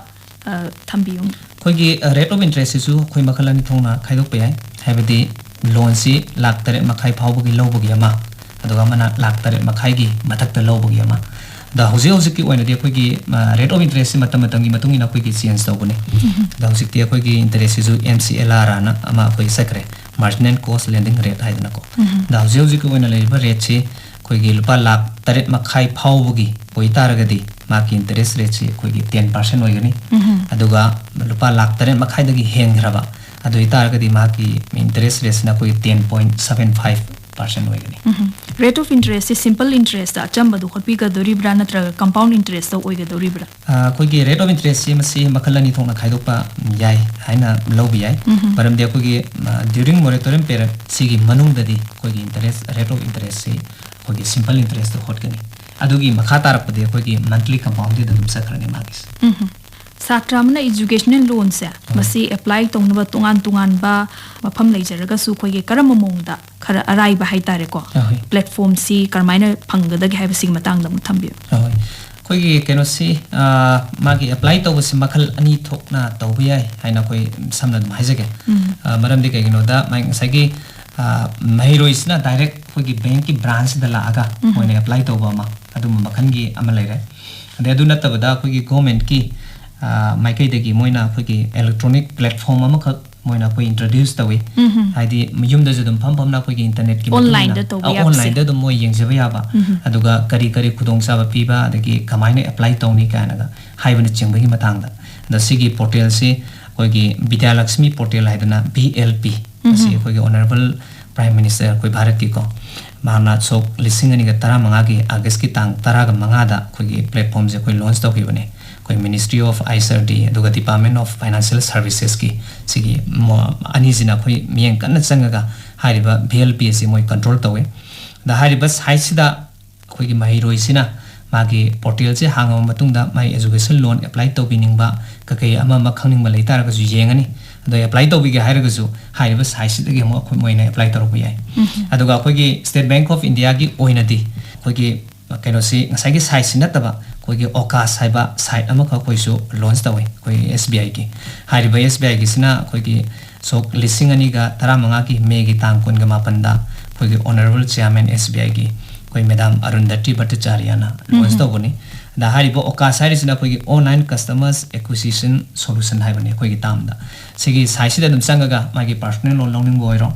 ꯑ, ꯊꯝꯕꯤꯌꯨ꯫ ꯑꯩꯈꯣꯏꯒꯤ, ꯑ, ꯔꯦꯠ ꯑꯣꯐ ꯏꯟꯇꯔꯦꯁꯁꯤꯁꯨ ꯑꯩꯈꯣꯏ ꯃꯈꯜ ꯑꯅꯤ ꯊꯣꯛꯅ ꯈꯥꯏꯗꯣꯛꯄ ꯌꯥꯏ꯫ ꯍꯥꯏꯕꯗꯤ, ꯂꯣꯟꯁꯤ ꯂꯥꯛ ꯇꯔꯦꯠ ꯃꯈꯥꯏ ꯐꯥꯎꯕꯒꯤ ꯂꯧꯕꯒꯤ ꯑꯃ, ꯑꯗꯨꯒ ꯑꯃꯅ ꯂꯥꯛ ꯇꯔꯦꯠ ꯃꯈꯥꯏꯒꯤ ꯃꯊꯛꯇ ꯂꯧꯕꯒꯤ ꯑꯃ꯫ ꯑꯗ ꯍꯧꯖꯤꯛ ꯍꯧꯖꯤꯛꯀꯤ ꯑꯣꯏꯅꯗꯤ ꯑꯩꯈꯣꯏꯒꯤ, ꯑ, rate of interest ꯁꯤ ꯃꯇꯝ ꯃꯇꯝꯒꯤ ꯃꯇꯨꯡ ꯏꯟꯅ ꯑꯩꯈꯣꯏꯒꯤ change ꯇꯧꯒꯅꯤ꯫ ꯑꯗ ꯍꯧꯖꯤꯛꯇꯤ ꯑꯩꯈꯣꯏꯒꯤ interest ꯁꯤꯁꯨ M C L R ꯑꯅ ꯑꯃ ꯑꯩꯈꯣꯏ ꯆꯠꯈ꯭ꯔꯦ, marginal cost lending rate ꯍꯥꯏꯗꯅꯀꯣ꯫ ꯑꯗ ꯍꯧꯖꯤꯛ ꯍꯧꯖꯤꯛꯀꯤ ꯑꯣꯏꯅ ꯂꯩꯔꯤꯕ rate ꯁꯤ ꯑꯩꯈꯣꯏꯒꯤ ꯂꯨꯄꯥ ꯂꯥꯛ ꯇꯔꯦꯠ ꯃꯈꯥꯏ ꯐꯥꯎꯕꯒꯤ ꯑꯣꯏꯇꯥꯔꯒꯗꯤ ꯃꯥꯒꯤ interest rate ꯁꯤ ꯑꯩꯈꯣꯏꯒꯤ ten percent ꯑꯣꯏꯒꯅꯤ꯫ ꯑꯗꯨꯒ ꯂꯨꯄꯥ ꯂꯥꯛ ꯇꯔꯦꯠ ꯃꯈꯥꯏꯗꯒꯤ ꯍꯦꯟꯈ꯭ꯔꯕ ꯑꯗꯨ ꯑꯣꯏꯇꯥꯔꯒꯗꯤ ꯃꯥꯒꯤ interest rate ꯁꯤꯅ ꯑꯩꯈꯣꯏꯒꯤ ten point seven five percent ꯑꯣꯏꯒꯅꯤ꯫ Rate of interest say simple interest ꯇ ꯑꯆꯝꯕꯗꯣ ꯍꯣꯠꯄꯤꯒꯗꯧꯔꯤꯕ꯭ꯔꯥ ꯅꯠꯇ꯭ꯔꯒ compound interest ꯇ ꯑꯣꯏꯒꯗꯧꯔꯤꯕ꯭ꯔꯥ? ꯑ, ꯑꯩꯈꯣꯏꯒꯤ rate of interest ꯁꯤ ꯃꯁꯤ ꯃꯈꯜ ꯑꯅꯤ ꯊꯣꯛꯅ ꯈꯥꯏꯗꯣꯛꯄ ꯌꯥꯏ ꯍꯥꯏꯅ ꯂꯧꯕ ꯌꯥꯏ꯫ ꯃꯔꯝꯗꯤ ꯑꯩꯈꯣꯏꯒꯤ, ꯑ, during moratorium period ꯁꯤꯒꯤ ꯃꯅꯨꯡꯗꯗꯤ ꯑꯩꯈꯣꯏꯒꯤ interest, rate of interest ꯁꯤ ꯑꯩꯈꯣꯏꯒꯤ simple interest ꯇ ꯍꯣꯠꯀꯅꯤ꯫ ꯑꯗꯨꯒꯤ ꯃꯈꯥ ꯇꯥꯔꯛꯄꯗꯤ ꯑꯩꯈꯣꯏꯒꯤ monthly compound ꯗ ꯑꯗꯨꯝ ꯆꯠꯈ꯭ꯔꯅꯤ ꯃꯥꯒꯤꯁꯦ꯫ ꯁꯥꯇ꯭ꯔ ꯑꯃꯅ educational loan ꯁꯦ ꯃꯁꯤ apply ꯇꯧꯅꯕ ꯇꯣꯉꯥꯟ ꯇꯣꯉꯥꯟꯕ ꯃꯐꯝ ꯂꯩꯖꯔꯒꯁꯨ ꯑꯩꯈꯣꯏꯒꯤ ꯀꯔꯝꯕ ꯃꯑꯣꯡꯗ ꯈꯔ ꯑꯔꯥꯏꯕ ꯍꯥꯏꯇꯥꯔꯦꯀꯣ, ꯑꯍꯣꯏ꯫ platform ꯁꯤ ꯀꯔꯝꯍꯥꯏꯅ ꯐꯪꯒꯗꯒꯦ ꯍꯥꯏꯕꯁꯤꯒꯤ ꯃꯇꯥꯡꯗ ꯑꯃꯨꯛ ꯊꯝꯕꯤꯌꯨ꯫ ꯑꯍꯣꯏ꯫ ꯑꯩꯈꯣꯏꯒꯤ ꯀꯩꯅꯣꯁꯤ, ꯑ, ꯃꯥꯒꯤ apply ꯇꯧꯕꯁꯤ ꯃꯈꯜ ꯑꯅꯤ ꯊꯣꯛꯅ ꯇꯧꯕ ꯌꯥꯏ ꯍꯥꯏꯅ ꯑꯩꯈꯣꯏ ꯁꯝꯅ ꯑꯗꯨꯝ ꯍꯥꯏꯖꯒꯦ꯫ ꯑ, ꯃꯔꯝꯗꯤ ꯀꯩꯒꯤꯅꯣꯗ ꯃꯥꯒꯤ ꯉꯁꯥꯏꯒꯤ, ꯑ, ꯃꯍꯩꯔꯣꯏꯁꯤꯅ direct ꯑꯩꯈꯣꯏꯒꯤ bank ꯀꯤ branch ꯁꯤꯗ ꯂꯥꯛꯑꯒ ꯃꯣꯏꯅ apply ꯇꯧꯕ ꯑꯃ, ꯑꯗꯨꯝꯕ ꯃꯈꯜꯒꯤ ꯑꯃ ꯂꯩꯔꯦ꯫ ꯑꯗꯩ ꯑꯗꯨ ꯅꯠꯇꯕꯗ ꯑꯩꯈꯣꯏꯒꯤ government ꯀꯤ, ꯑ, ꯃꯥꯏꯀꯩꯗꯒꯤ ꯃꯣꯏꯅ ꯑꯩꯈꯣꯏꯒꯤ electronic platform ꯑꯃꯈꯛ ꯃꯣꯏꯅ ꯑꯩꯈꯣꯏ introduce ꯇꯧꯏ꯫ ꯍꯥꯏꯗꯤ ꯌꯨꯝꯗꯁꯨ ꯑꯗꯨꯝ ꯐꯝ ꯐꯝꯅ ꯑꯩꯈꯣꯏꯒꯤ internet ꯀꯤ ꯃꯇꯨꯡ Online ꯏꯟꯅ, ꯗ ꯇꯧꯕ ꯑ, ꯌꯥꯕꯁꯦ꯫ online ꯗ ꯑꯗꯨꯝ ꯃꯣꯏ ꯌꯦꯡꯖꯕ ꯌꯥꯕ, ꯑꯗꯨꯒ ꯀꯔꯤ ꯀꯔꯤ ꯈꯨꯗꯣꯡꯆꯥꯕ ꯄꯤꯕ, ꯑꯗꯒꯤ ꯀꯃꯥꯏꯅ apply ꯇꯧꯅꯤ ꯀꯥꯏꯅꯒ ꯍꯥꯏꯕꯅꯆꯤꯡꯕꯒꯤ ꯃꯇꯥꯡꯗ꯫ ꯑꯗ ꯁꯤꯒꯤ portal ꯁꯤ ꯑꯩꯈꯣꯏꯒꯤ ꯕꯤꯗ꯭ꯌꯥꯂꯛꯁꯃꯤ portal ꯍꯥꯏꯗꯅ, B L P, ꯑꯁꯤ ꯑꯩꯈꯣꯏꯒꯤ Honourable Prime Minister ꯑꯩꯈꯣꯏ ꯚꯥꯔꯠꯀꯤꯀꯣ, ꯃꯍꯥꯛꯅ ꯁꯣꯛ ꯂꯤꯁꯤꯡ ꯑꯅꯤꯒ ꯇꯔꯥꯃꯉꯥꯒꯤ August ꯀꯤ ꯇꯥꯡ ꯇꯔꯥꯒ ꯃꯉꯥꯗ ꯑꯩꯈꯣꯏꯒꯤ platform ꯁꯦ ꯑꯩꯈꯣꯏ launch ꯇꯧꯈꯤꯕꯅꯦ꯫ ꯑꯩꯈꯣꯏ Ministry of I S R D ꯑꯗꯨꯒ Department of Financial Services ꯀꯤ ꯁꯤꯒꯤ ꯃꯣ-, ꯑꯅꯤꯁꯤꯅ ꯑꯩꯈꯣꯏ ꯃꯤꯠꯌꯦꯡ ꯀꯟꯅ ꯆꯪꯉꯒ ꯍꯥꯏꯔꯤꯕ B L P ꯑꯁꯤ ꯃꯣꯏ control ꯇꯧꯋꯦ꯫ ꯑꯗ ꯍꯥꯏꯔꯤꯕ site ꯁꯤꯗ ꯑꯩꯈꯣꯏꯒꯤ ꯃꯍꯩꯔꯣꯏꯁꯤꯅ ꯃꯥꯒꯤ portal ꯁꯦ ꯍꯥꯡꯉꯕ ꯃꯇꯨꯡꯗ ꯃꯥꯒꯤ education loan apply ꯇꯧꯕꯤꯅꯤꯡꯕ ꯀꯩꯀꯩ ꯑꯃ ꯑꯃ ꯈꯪꯅꯤꯡꯕ ꯂꯩ ꯇꯥꯔꯒꯁꯨ ꯌꯦꯡꯉꯅꯤ꯫ ꯑꯗꯣ apply ꯇꯧꯕꯤꯒꯦ ꯍꯥꯏꯔꯒꯁꯨ ꯍꯥꯏꯔꯤꯕ site ꯁꯤꯗꯒꯤ ꯑꯃꯨꯛ ꯑꯩꯈꯣꯏ, ꯃꯣꯏꯅ apply ꯇꯧꯔꯛꯄ ꯌꯥꯏ꯫ ꯑꯗꯨꯒ ꯑꯩꯈꯣꯏꯒꯤ State Bank of India ꯒꯤ ꯑꯣꯏꯅꯗꯤ ꯑꯩꯈꯣꯏꯒꯤ ꯀꯩꯅꯣꯁꯤ, ꯉꯁꯥꯏꯒꯤ site ꯁꯤ ꯅꯠꯇꯕ, ꯑꯩꯈꯣꯏꯒꯤ ꯑꯣꯀꯥꯁ ꯍꯥꯏꯕ ꯁꯥꯏꯠ ꯑꯃꯈꯛ ꯑꯩꯈꯣꯏꯁꯨ ꯂꯣꯟꯆ ꯇꯧꯋꯤ, ꯑꯩꯈꯣꯏ ꯑꯦꯁ ꯕꯤ ꯑꯥꯏꯒꯤ꯫ ꯍꯥꯏꯔꯤꯕ ꯑꯦꯁ ꯕꯤ ꯑꯥꯏꯒꯤꯁꯤꯅ ꯑꯩꯈꯣꯏꯒꯤ ꯁꯣꯛ ꯂꯤꯁꯤꯡ ꯑꯅꯤꯒ ꯇꯔꯥꯃꯉꯥꯒꯤ ꯃꯦꯒꯤ ꯇꯥꯡ ꯀꯨꯟꯒ ꯃꯥꯄꯟꯗ ꯑꯩꯈꯣꯏꯒꯤ ꯑꯣꯅꯔꯦꯕꯜ ꯆꯤꯌꯥꯔꯃꯦꯟ ꯑꯦꯁ ꯕꯤ ꯑꯥꯏꯒꯤ ꯑꯩꯈꯣꯏ ꯃꯦꯗꯥꯝ ꯑꯔꯨꯟꯗꯇꯤ ꯚꯠꯇꯆꯥꯔꯌꯥꯅ ꯂꯣꯟꯆ ꯎꯝ꯫ ꯇꯧꯕꯅꯤ꯫ ꯑꯗ ꯍꯥꯏꯔꯤꯕ ꯑꯣꯀꯥꯁ ꯍꯥꯏꯔꯤꯁꯤꯅ ꯑꯩꯈꯣꯏꯒꯤ online customers acquisition solution ꯍꯥꯏꯕꯅꯤ ꯑꯩꯈꯣꯏꯒꯤ ꯇꯥꯝꯗ꯫ ꯁꯤꯒꯤ ꯁꯥꯏꯠꯁꯤꯗ ꯑꯗꯨꯝ ꯆꯪꯉꯒ ꯃꯥꯒꯤ personal loan ꯂꯧꯅꯤꯡꯕ ꯑꯣꯏꯔꯣ,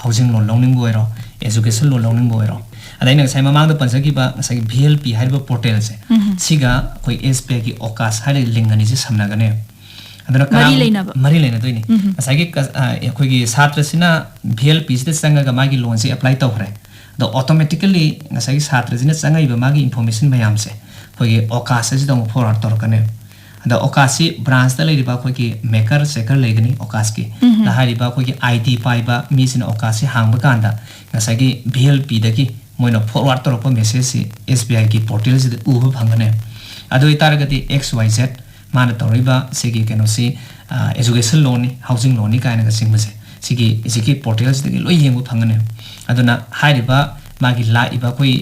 housing loan ꯂꯧꯅꯤꯡꯕ ꯑꯣꯏꯔꯣ, education loan ꯂꯧꯅꯤꯡꯕ ꯑꯣꯏꯔꯣ, ꯑꯗ ꯑꯩꯅ ꯉꯁꯥꯏ ꯃꯃꯥꯡꯗ ꯄꯟꯖꯈꯤꯕ ꯉꯁꯥꯏꯒꯤ ꯚꯤ ꯑꯦꯜ ꯄꯤ ꯍꯥꯏꯔꯤꯕ ꯄꯣꯔꯇꯦꯜꯁꯦ, ꯎꯝ꯫ ꯁꯤꯒ ꯑꯩꯈꯣꯏ ꯑꯦꯁ ꯕꯤ ꯑꯥꯏꯒꯤ ꯑꯣꯀꯥꯁ ꯍꯥꯏꯔꯤꯕ ꯂꯤꯡ ꯑꯅꯤꯁꯦ ꯁꯝꯅꯒꯅꯦꯕ꯫ ꯑꯗꯨꯅ ꯃꯔꯤ ꯀꯅꯥꯒꯨꯝ-, ꯂꯩꯅꯕ꯫ ꯃꯔꯤ ꯂꯩꯅꯗꯣꯏꯅꯤ꯫ ꯎꯝ꯫ ꯉꯁꯥꯏꯒꯤ ꯀ-, ꯑ, ꯑꯩꯈꯣꯏꯒꯤ ꯁꯥꯇ꯭ꯔꯁꯤꯅ ꯚꯤ ꯑꯦꯜ ꯄꯤꯁꯤꯗ ꯆꯪꯉꯒ ꯃꯥꯒꯤ ꯂꯣꯟꯁꯦ ꯑꯦꯄ꯭ꯂꯥꯏ ꯇꯧꯈ꯭ꯔꯦ꯫ ꯑꯗꯣ automatically ꯉꯁꯥꯏꯒꯤ ꯁꯥꯇ꯭ꯔꯁꯤꯅ ꯆꯪꯉꯛꯏꯕ ꯃꯥꯒꯤ ꯏꯟꯐꯣꯔꯃꯦꯁꯟ ꯃꯌꯥꯝꯁꯦ ꯑꯩꯈꯣꯏꯒꯤ ꯑꯣꯀꯥꯁ ꯑꯁꯤꯗ ꯑꯃꯨꯛ ꯐꯣꯔꯋꯥꯔꯗ ꯇꯧꯔꯛꯀꯅꯦꯕ꯫ ꯑꯗ ꯑꯣꯀꯥꯁꯁꯤ ꯕ꯭ꯔꯥꯟꯁꯇ ꯂꯩꯔꯤꯕ ꯑꯩꯈꯣꯏꯒꯤ ꯃꯦꯀꯔ ꯆꯦꯀꯔ ꯂꯩꯒꯅꯤ ꯑꯣꯀꯥꯁꯀꯤ꯫ ꯎꯝ꯫ ꯑꯗ ꯍꯥꯏꯔꯤꯕ ꯑꯩꯈꯣꯏꯒꯤ ꯑꯥꯏ ꯗꯤ ꯄꯥꯏꯕ ꯃꯤꯁꯤꯅ ꯑꯣꯀꯥꯁꯁꯤ ꯍꯥꯡꯕ ꯀꯥꯟꯗ ꯉꯁꯥꯏꯒꯤ ꯚꯤ ꯑꯦꯜ ꯄꯤꯗꯒꯤ ꯃꯣꯏꯅ ꯐꯣꯔꯋꯥꯔꯗ ꯇꯧꯔꯛꯄ ꯃꯦꯁꯦꯖꯁꯤ ꯑꯦꯁ ꯕꯤ ꯑꯥꯏꯒꯤ ꯄꯣꯔꯇꯦꯜꯁꯤꯗ ꯎꯕ ꯐꯪꯒꯅꯤ꯫ ꯑꯗꯨ ꯑꯣꯏꯇꯥꯔꯒꯗꯤ ꯑꯦꯛꯁ ꯋꯥꯏ ꯖꯦꯠ ꯃꯥꯅ ꯇꯧꯔꯤꯕ ꯁꯤꯒꯤ ꯀꯩꯅꯣꯁꯤ, ꯑ, education loanꯅꯤ, housing loanꯅꯤ ꯀꯥꯏꯅꯒ ꯆꯤꯡꯕꯁꯦ, ꯁꯤꯒꯤ ꯍꯧꯖꯤꯛꯀꯤ ꯄꯣꯔꯇꯦꯜꯁꯤꯗꯒꯤ ꯂꯣꯏ ꯌꯦꯡꯕ ꯐꯪꯒꯅꯤ꯫ ꯑꯗꯨꯅ ꯍꯥꯏꯔꯤꯕ ꯃꯥꯒꯤ ꯂꯥꯛꯏꯕ ꯑꯩꯈꯣꯏ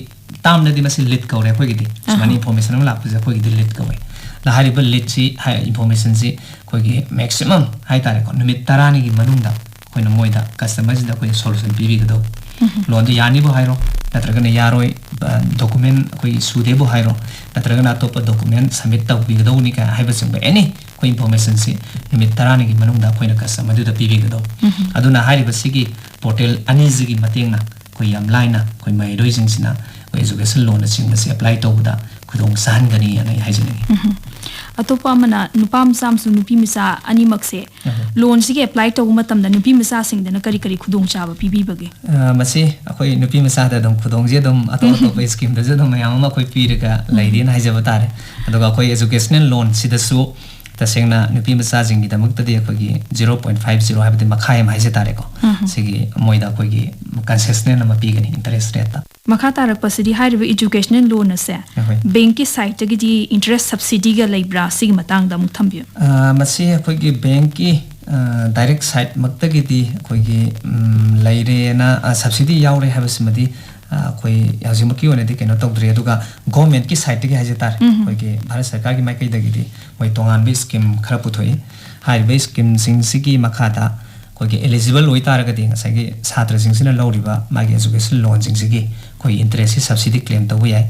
ꯇꯥꯝꯗꯗꯤ ꯃꯁꯤ ꯂꯤꯗ ꯀꯧꯔꯦ ꯑꯩꯈꯣꯏꯒꯤꯗꯤ꯫ ꯁꯨꯃꯥꯏꯅ ꯑꯍꯥ꯫ ꯏꯟꯐꯣꯔꯃꯦꯁꯟ ꯑꯃ ꯂꯥꯛꯄꯁꯦ ꯑꯩꯈꯣꯏꯒꯤꯗꯤ ꯂꯤꯗ ꯀꯧꯋꯦ꯫ ꯑꯗ ꯍꯥꯏꯔꯤꯕ ꯂꯤꯗꯁꯤ, ꯍꯥꯏ-, ꯏꯟꯐꯣꯔꯃꯦꯁꯟꯁꯤ ꯑꯩꯈꯣꯏꯒꯤ ꯃꯦꯛꯁꯤꯃꯝ ꯍꯥꯏꯇꯥꯔꯦꯀꯣ, ꯅꯨꯃꯤꯠ ꯇꯔꯥꯅꯤꯒꯤ ꯃꯅꯨꯡꯗ ꯑꯩꯈꯣꯏꯅ ꯃꯣꯏꯗ ꯀꯁꯇꯃꯔꯁꯤꯗ ꯑꯩꯈꯣꯏꯅ ꯁꯣꯂꯨꯁꯟ ꯄꯤꯕꯤꯒꯗꯧꯕ꯫ ꯎꯝ꯫ ꯂꯣꯟꯗꯣ ꯌꯥꯅꯤꯕꯨ ꯍꯥꯏꯔꯣ, ꯅꯠꯇ꯭ꯔꯒꯅ ꯌꯥꯔꯣꯏ, ꯑ, ꯗꯣꯀꯨꯃꯦꯟ ꯑꯩꯈꯣꯏꯒꯤ ꯁꯨꯗꯦꯕꯨ ꯍꯥꯏꯔꯣ, ꯅꯠꯇ꯭ꯔꯒꯅ ꯑꯇꯣꯞꯄ ꯗꯣꯀꯨꯃꯦꯟ ꯁꯕꯃꯤꯠ ꯇꯧꯕꯤꯒꯗꯧꯕꯅꯤ ꯀꯥꯏꯅ ꯍꯥꯏꯕꯁꯤꯡꯕ ꯑꯦꯅꯤ ꯑꯩꯈꯣꯏ ꯏꯟꯐꯣꯔꯃꯦꯁꯟꯁꯤ ꯅꯨꯃꯤꯠ ꯇꯔꯥꯅꯤꯒꯤ ꯃꯅꯨꯡꯗ ꯑꯩꯈꯣꯏꯅ ꯀꯁꯇꯃꯔꯗꯨꯗ ꯄꯤꯕꯤꯒꯗꯧꯕ꯫ ꯎꯝ꯫ ꯑꯗꯨꯅ ꯍꯥꯏꯔꯤꯕ ꯁꯤꯒꯤ ꯄꯣꯔꯇꯦꯜ ꯑꯅꯤꯁꯤꯒꯤ ꯃꯇꯦꯡꯅ ꯑꯩꯈꯣꯏ ꯌꯥꯝ ꯂꯥꯏꯅ ꯑꯩꯈꯣꯏ ꯃꯍꯩꯔꯣꯏꯁꯤꯡꯁꯤꯅ ꯑꯩꯈꯣꯏ education loanꯅꯆꯤꯡꯕꯁꯦ ꯑꯦꯄ꯭ꯂꯥꯏ ꯇꯧꯕꯗ ꯈꯨꯗꯣꯡ ꯆꯥꯍꯟꯒꯅꯤ ꯍꯥꯏꯅ ꯑꯩ ꯍꯥꯏꯖꯅꯤꯡꯉꯤ꯫ ꯎꯝ꯫ ꯑꯇꯣꯞꯄ ꯑꯃꯅ ꯅꯨꯄꯥ ꯃꯆꯥ ꯑꯃꯁꯨꯡ ꯅꯨꯄꯤ ꯃꯆꯥ ꯑꯅꯤꯃꯛꯁꯦ ꯎꯝ꯫ ꯂꯣꯟꯁꯤꯒꯤ ꯑꯦꯄ꯭ꯂꯥꯏ ꯇꯧꯕ ꯃꯇꯝꯗ ꯅꯨꯄꯤ ꯃꯆꯥꯁꯤꯡꯗꯅ ꯀꯔꯤ ꯀꯔꯤ ꯈꯨꯗꯣꯡꯆꯥꯕ ꯄꯤꯕꯤꯕꯒꯦ? ꯑ, ꯃꯁꯤ ꯑꯩꯈꯣꯏ ꯅꯨꯄꯤ ꯃꯆꯥꯗ ꯑꯗꯨꯝ ꯈꯨꯗꯣꯡꯁꯦ ꯑꯗꯨꯝ ꯑꯇꯣꯞ ꯎꯝ꯫ ꯑꯇꯣꯞꯄ ꯁ꯭ꯀꯤꯝꯗꯁꯨ ꯑꯗꯨꯝ ꯃꯌꯥꯝ ꯑꯃ ꯑꯩꯈꯣꯏ ꯄꯤꯔꯒ ꯎꯝ꯫ ꯂꯩꯔꯤꯅ ꯍꯥꯏꯖꯕ ꯇꯥꯔꯦ꯫ ꯑꯗꯨꯒ ꯑꯩꯈꯣꯏ educational loanꯁꯤꯗꯁꯨ ꯇꯁꯦꯡꯅ ꯅꯨꯄꯤ ꯃꯆꯥꯁꯤꯡꯒꯤꯗꯃꯛꯇꯗꯤ ꯑꯩꯈꯣꯏꯒꯤ zero point five zero ꯍꯥꯏꯕꯗꯤ ꯃꯈꯥꯏ ꯑꯃ ꯍꯥꯏꯖ ꯇꯥꯔꯦꯀꯣ꯫ ꯎꯝ꯫ ꯁꯤꯒꯤ ꯃꯣꯏꯗ ꯑꯩꯈꯣꯏꯒꯤ concessional ꯑꯃ ꯄꯤꯒꯅꯤ interest rateꯇ꯫ ꯃꯈꯥ ꯇꯥꯔꯛꯄꯁꯤꯗꯤ ꯍꯥꯏꯔꯤꯕ educational loan ꯑꯁꯦ ꯑꯩꯈꯣꯏ bankꯀꯤ sideꯇꯒꯤꯗꯤ interest subsidyꯒ ꯂꯩꯕ꯭ꯔꯥ? ꯁꯤꯒꯤ ꯃꯇꯥꯡꯗ ꯑꯃꯨꯛ ꯊꯝꯕꯤꯌꯨ꯫ ꯑ, ꯃꯁꯤ ꯑꯩꯈꯣꯏꯒꯤ bankꯀꯤ, ꯑ, direct sideꯃꯛꯇꯒꯤꯗꯤ ꯑꯩꯈꯣꯏꯒꯤ, ꯎꯝ, ꯂꯩꯔꯦꯅ, ꯑ, subsidy ꯌꯥꯎꯔꯦ ꯍꯥꯏꯕꯁꯤꯃꯗꯤ, ꯑꯩꯈꯣꯏ ꯍꯧꯖꯤꯛꯃꯛꯀꯤ ꯑꯣꯏꯅꯗꯤ ꯀꯩꯅꯣ ꯇꯧꯗ꯭ꯔꯤ꯫ ꯑꯗꯨꯒ ꯒꯣꯔꯃꯦꯟꯠꯀꯤ ꯁꯥꯏꯠꯇꯒꯤ ꯍꯥꯏꯖ ꯇꯥꯔꯦ, ꯑꯩꯈꯣꯏꯒꯤ ꯚꯥꯔꯠ ꯁꯔꯀꯥꯔꯒꯤ ꯃꯥꯏꯀꯩꯗꯒꯤꯗꯤ ꯃꯣꯏ ꯇꯣꯉꯥꯟꯕ ꯁ꯭ꯀꯤꯝ ꯈꯔ ꯄꯨꯊꯣꯛꯏ꯫ ꯍꯥꯏꯔꯤꯕ ꯁ꯭ꯀꯤꯝꯁꯤꯡꯁꯤꯒꯤ ꯃꯈꯥꯗ ꯑꯩꯈꯣꯏꯒꯤ ꯑꯦꯂꯤꯖꯤꯕꯜ ꯑꯣꯏꯇꯥꯔꯒꯗꯤ ꯉꯁꯥꯏꯒꯤ ꯁꯥꯇ꯭ꯔꯁꯤꯡꯁꯤꯅ ꯂꯧꯔꯤꯕ ꯃꯥꯒꯤ ꯑꯦꯖꯨꯀꯦꯁꯟ ꯂꯣꯟꯁꯤꯡꯁꯤꯒꯤ ꯑꯩꯈꯣꯏ ꯏꯟꯇꯔꯦꯁꯁꯤ ꯁꯕꯁꯤꯗꯤ ꯀ꯭ꯂꯦꯝ ꯇꯧꯕ ꯌꯥꯏ꯫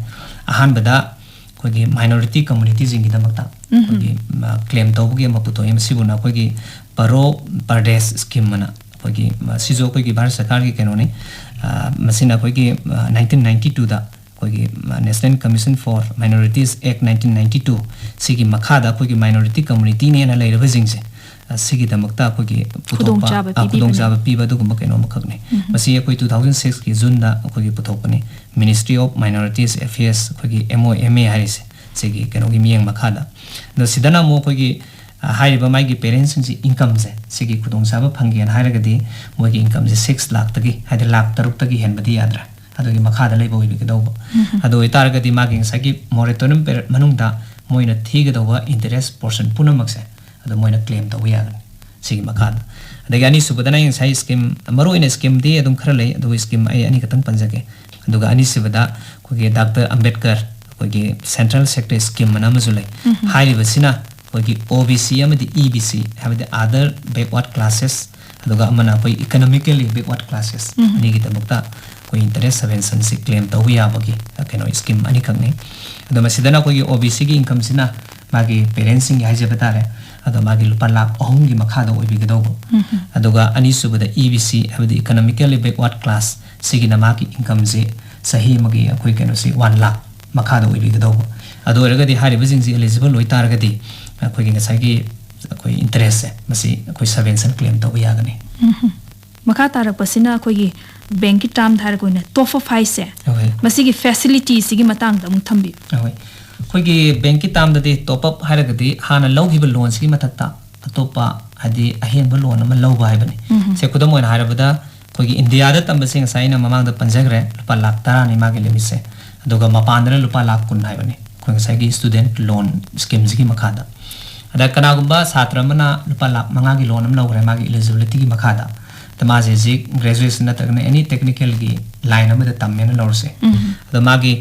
ꯑꯍꯥꯟꯕꯗ ꯑꯩꯈꯣꯏꯒꯤ ꯃꯥꯏꯅꯣꯔꯤꯇꯤ ꯀꯝꯃꯨꯅꯤꯇꯤꯁꯤꯡꯒꯤꯗꯃꯛꯇ ꯑꯩꯈꯣꯏꯒꯤ ꯀ꯭ꯂꯦꯝ ꯇꯧꯕꯒꯤ ꯑꯃ ꯄꯨꯊꯣꯛꯏ꯫ ꯃꯁꯤꯕꯨꯅ ꯑꯩꯈꯣꯏꯒꯤ ꯄꯔꯣ ꯄꯔꯗꯦꯁ ꯁ꯭ꯀꯤꯝ ꯑꯅ ꯑꯩꯈꯣꯏꯒꯤ, ꯃꯁꯤꯁꯨ ꯑꯩꯈꯣꯏꯒꯤ ꯚꯥꯔꯠ ꯁꯔꯀꯥꯔꯒꯤ ꯀꯩꯅꯣꯅꯤ꯫ ꯃꯁꯤꯅ ꯑꯩꯈꯣꯏꯒꯤ ꯅꯥꯏꯟꯇꯤꯟ ꯅꯥꯏꯟꯇꯤ ꯇꯨꯗ ꯑꯩꯈꯣꯏꯒꯤ National Commission for Minorities Act nineteen ninety two ꯁꯤꯒꯤ ꯃꯈꯥꯗ ꯑꯩꯈꯣꯏꯒꯤ ꯃꯥꯏꯅꯣꯔꯤꯇꯤ ꯀꯝꯃꯨꯅꯤꯇꯤꯅꯦꯅ ꯂꯩꯔꯕꯁꯤꯡꯁꯦ, ꯁꯤꯒꯤꯗꯃꯛꯇ ꯑꯩꯈꯣꯏꯒꯤ ꯄꯨꯊꯣꯛꯄ, ꯈꯨꯗꯣꯡꯆꯥꯕ ꯑ, ꯄꯤꯕꯤꯕꯅꯦ꯫ ꯈꯨꯗꯣꯡꯆꯥꯕ ꯄꯤꯕ ꯑꯗꯨꯒꯨꯝꯕ ꯀꯩꯅꯣ ꯑꯃꯈꯛꯅꯤ꯫ ꯃꯁꯤ ꯑꯩꯈꯣꯏ two thousand six ꯀꯤ ꯖꯨꯟꯗ ꯑꯩꯈꯣꯏꯒꯤ ꯄꯨꯊꯣꯛꯄꯅꯤ꯫ Ministry of Minorities Affairs, ꯑꯩꯈꯣꯏꯒꯤ M O M A ꯍꯥꯏꯔꯤꯁꯦ, ꯁꯤꯒꯤ ꯀꯩꯅꯣꯒꯤ ꯃꯤꯠꯌꯦꯡ ꯃꯈꯥꯗ꯫ ꯑꯗꯣ ꯁꯤꯗꯅ ꯑꯃꯨꯛ ꯑꯩꯈꯣꯏꯒꯤ, ꯑ, ꯍꯥꯏꯔꯤꯕ ꯃꯥꯒꯤ ꯄꯦꯔꯦꯟꯁꯁꯤꯡꯁꯤ ꯏꯟꯀꯝꯁꯦ, ꯁꯤꯒꯤ ꯈꯨꯗꯣꯡꯆꯥꯕ ꯐꯪꯒꯦꯅ ꯍꯥꯏꯔꯒꯗꯤ ꯃꯣꯏꯒꯤ ꯏꯟꯀꯝꯁꯦ ꯁꯤꯛꯁ ꯂꯥꯛꯇꯒꯤ, ꯍꯥꯏꯗꯤ ꯂꯥꯛ ꯇꯔꯨꯛꯇꯒꯤ ꯍꯦꯟꯕꯗꯤ ꯌꯥꯗ꯭ꯔꯦ꯫ ꯑꯗꯨꯒꯤ ꯃꯈꯥꯗ ꯂꯩꯕ ꯑꯣꯏꯕꯤꯒꯗꯧꯕ꯫ ꯑꯗꯨ ꯑꯣꯏꯇꯥꯔꯒꯗꯤ ꯃꯥꯒꯤ ꯉꯁꯥꯏꯒꯤ ꯃꯣꯔꯦꯇꯣꯔꯤꯌꯝ ꯄꯦꯔꯤꯌꯗ ꯃꯅꯨꯡꯗ ꯃꯣꯏꯅ ꯊꯤꯒꯗꯧꯕ ꯏꯟꯇꯔꯦꯁ ꯄꯣꯔꯁꯟ ꯄꯨꯝꯅꯃꯛꯁꯦ ꯑꯗꯨ ꯃꯣꯏꯅ ꯀ꯭ꯂꯦꯝ ꯇꯧꯕ ꯌꯥꯒꯅꯤ ꯁꯤꯒꯤ ꯃꯈꯥꯗ꯫ ꯑꯗꯒꯤ ꯑꯅꯤꯁꯨꯕꯗꯅ ꯑꯩ ꯉꯁꯥꯏ ꯁ꯭ꯀꯤꯝ, ꯃꯔꯨꯑꯣꯏꯅ ꯁ꯭ꯀꯤꯝꯗꯤ ꯑꯗꯨꯝ ꯈꯔ ꯂꯩ, ꯑꯗꯨꯒ ꯁ꯭ꯀꯤꯝ ꯑꯩ ꯑꯅꯤꯈꯛꯇꯪ ꯄꯟꯖꯒꯦ꯫ ꯑꯗꯨꯒ ꯑꯅꯤꯁꯨꯕꯗ ꯑꯩꯈꯣꯏꯒꯤ ꯗꯥꯛꯇꯔ ꯑꯝꯕꯦꯗꯀꯔ, ꯑꯩꯈꯣꯏꯒꯤ ꯁꯦꯟꯇ꯭ꯔꯦꯜ ꯁꯦꯛꯇꯔ ꯁ꯭ꯀꯤꯝ ꯑꯅ ꯑꯃꯁꯨ ꯂꯩ꯫ ꯍꯥꯏꯔꯤꯕꯁꯤꯅ ꯑꯩꯈꯣꯏꯒꯤ O B C ꯑꯃꯗꯤ E B C, ꯍꯥꯏꯕꯗꯤ other backward classes, ꯑꯗꯨꯒ ꯑꯃꯅ ꯑꯩꯈꯣꯏ economically backward classes, ꯑꯅꯤꯒꯤꯗꯃꯛꯇ ꯑꯩꯈꯣꯏ ꯏꯟꯇꯔꯦꯁ ꯁꯕꯦꯟꯁꯟꯁꯤ ꯀ꯭ꯂꯦꯝ ꯇꯧꯕ ꯌꯥꯕꯒꯤ, ꯑ, ꯀꯩꯅꯣ, ꯁ꯭ꯀꯤꯝ ꯑꯅꯤꯈꯛꯅꯤ꯫ ꯑꯗꯣ ꯃꯁꯤꯗꯅ ꯑꯩꯈꯣꯏꯒꯤ O B C ꯒꯤ ꯏꯟꯀꯝꯁꯤꯅ ꯃꯥꯒꯤ ꯄꯦꯔꯦꯟꯁꯁꯤꯡꯒꯤ ꯍꯥꯏꯖꯕ ꯇꯥꯔꯦ, ꯑꯗꯣ ꯃꯥꯒꯤ ꯂꯨꯄꯥ ꯂꯥꯈ ꯑꯍꯨꯝꯒꯤ ꯃꯈꯥꯗ ꯑꯣꯏꯕꯤꯒꯗꯧꯕ꯫ ꯑꯗꯨꯒ ꯑꯅꯤꯁꯨꯕꯗ E B C, ꯍꯥꯏꯕꯗꯤ economically backward class, ꯁꯤꯒꯤꯅ ꯃꯥꯒꯤ ꯏꯟꯀꯝꯁꯤ ꯆꯍꯤ ꯑꯃꯒꯤ ꯑꯩꯈꯣꯏ ꯀꯩꯅꯣꯁꯤ ꯋꯥꯟ ꯂꯥꯈ ꯃꯈꯥꯗ ꯑꯣꯏꯕꯤꯒꯗꯧꯕ꯫ ꯑꯗꯨ ꯑꯣꯏꯔꯒꯗꯤ ꯍꯥꯏꯔꯤꯕꯁꯤꯡꯁꯤ ꯑꯦꯂꯤꯖꯤꯕꯜ ꯑꯣꯏꯇꯥꯔꯒꯗꯤ ꯑꯩꯈꯣꯏꯒꯤ ꯉꯁꯥꯏꯒꯤ ꯑꯩꯈꯣꯏ ꯏꯟꯇꯔꯦꯁꯁꯦ ꯃꯁꯤ ꯑꯩꯈꯣꯏ ꯁꯕꯦꯟꯁꯟ ꯀ꯭ꯂꯦꯝ ꯇꯧꯕ ꯌꯥꯒꯅꯤ꯫ ꯃꯈꯥ ꯇꯥꯔꯛꯄꯁꯤꯅ ꯑꯩꯈꯣꯏꯒꯤ ꯕꯦꯡꯀꯤ ꯇꯥꯔꯝꯗ ꯍꯥꯏꯔꯒ ꯑꯣꯏꯅ ꯇꯣꯞ ꯑꯞ ꯍꯥꯏꯁꯦ, ꯍꯣꯏ꯫ ꯃꯁꯤꯒꯤ ꯐꯦꯁꯤꯂꯤꯇꯤꯁꯤꯒꯤ ꯃꯇꯥꯡꯗ ꯑꯃꯨꯛ ꯊꯝꯕꯤꯌꯨ꯫ ꯍꯣꯏ꯫ ꯑꯩꯈꯣꯏꯒꯤ ꯕꯦꯡꯀꯤ ꯇꯥꯔꯝꯗꯗꯤ ꯇꯣꯞ ꯑꯞ ꯍꯥꯏꯔꯒꯗꯤ ꯍꯥꯟꯅ ꯂꯧꯈꯤꯕ ꯂꯣꯟꯁꯤꯒꯤ ꯃꯊꯛꯇ ꯑꯇꯣꯞꯄ, ꯍꯥꯏꯗꯤ ꯑꯍꯦꯟꯕ ꯂꯣꯟ ꯑꯃ ꯂꯧꯕ ꯍꯥꯏꯕꯅꯤ꯫ ꯁꯦ, ꯈꯨꯗꯝ ꯑꯣꯏꯅ ꯍꯥꯏꯔꯕꯗ, ꯑꯩꯈꯣꯏꯒꯤ ꯏꯟꯗꯤꯌꯥꯗ ꯇꯝꯕꯁꯦ ꯉꯁꯥꯏ ꯑꯩꯅ ꯃꯃꯥꯡꯗ ꯄꯟꯖꯈ꯭ꯔꯦ, ꯂꯨꯄꯥ ꯂꯥꯈ ꯇꯔꯥꯅꯤ ꯃꯥꯒꯤ ꯂꯤꯃꯤꯠꯁꯦ꯫ ꯑꯗꯨꯒ ꯃꯄꯥꯟꯗꯅ ꯂꯨꯄꯥ ꯂꯥꯈ ꯀꯨꯟ ꯍꯥꯏꯕꯅꯤ꯫ ꯑꯩꯈꯣꯏ ꯉꯁꯥꯏꯒꯤ ꯁ꯭ꯇꯨꯗꯦꯟꯠ ꯂꯣꯟ ꯁ꯭ꯀꯤꯝꯁꯤꯒꯤ ꯃꯈꯥꯗ꯫ ꯑꯗ ꯀꯅꯥꯒꯨꯝꯕ ꯁꯥꯇ꯭ꯔ ꯑꯃꯅ ꯂꯨꯄꯥ ꯂꯥꯈ ꯃꯉꯥꯒꯤ ꯂꯣꯟ ꯑꯃ ꯂꯧꯈ꯭ꯔꯦ ꯃꯥꯒꯤ ꯏꯂꯤꯖꯤꯕꯤꯂꯤꯇꯤꯒꯤ ꯃꯈꯥꯗ, ꯑꯗ ꯃꯥꯁꯦ ꯍꯧꯖꯤꯛ ꯒ꯭ꯔꯦꯖꯨꯑꯦꯁꯟ ꯅꯠꯇ꯭ꯔꯒꯅ ꯑꯦꯅꯤ ꯇꯦꯛꯅꯤꯀꯦꯜꯒꯤ line ꯑꯃꯗ ꯇꯝꯃꯦꯅ ꯂꯧꯔꯁꯦ꯫ ꯑꯗꯣ ꯃꯥꯒꯤ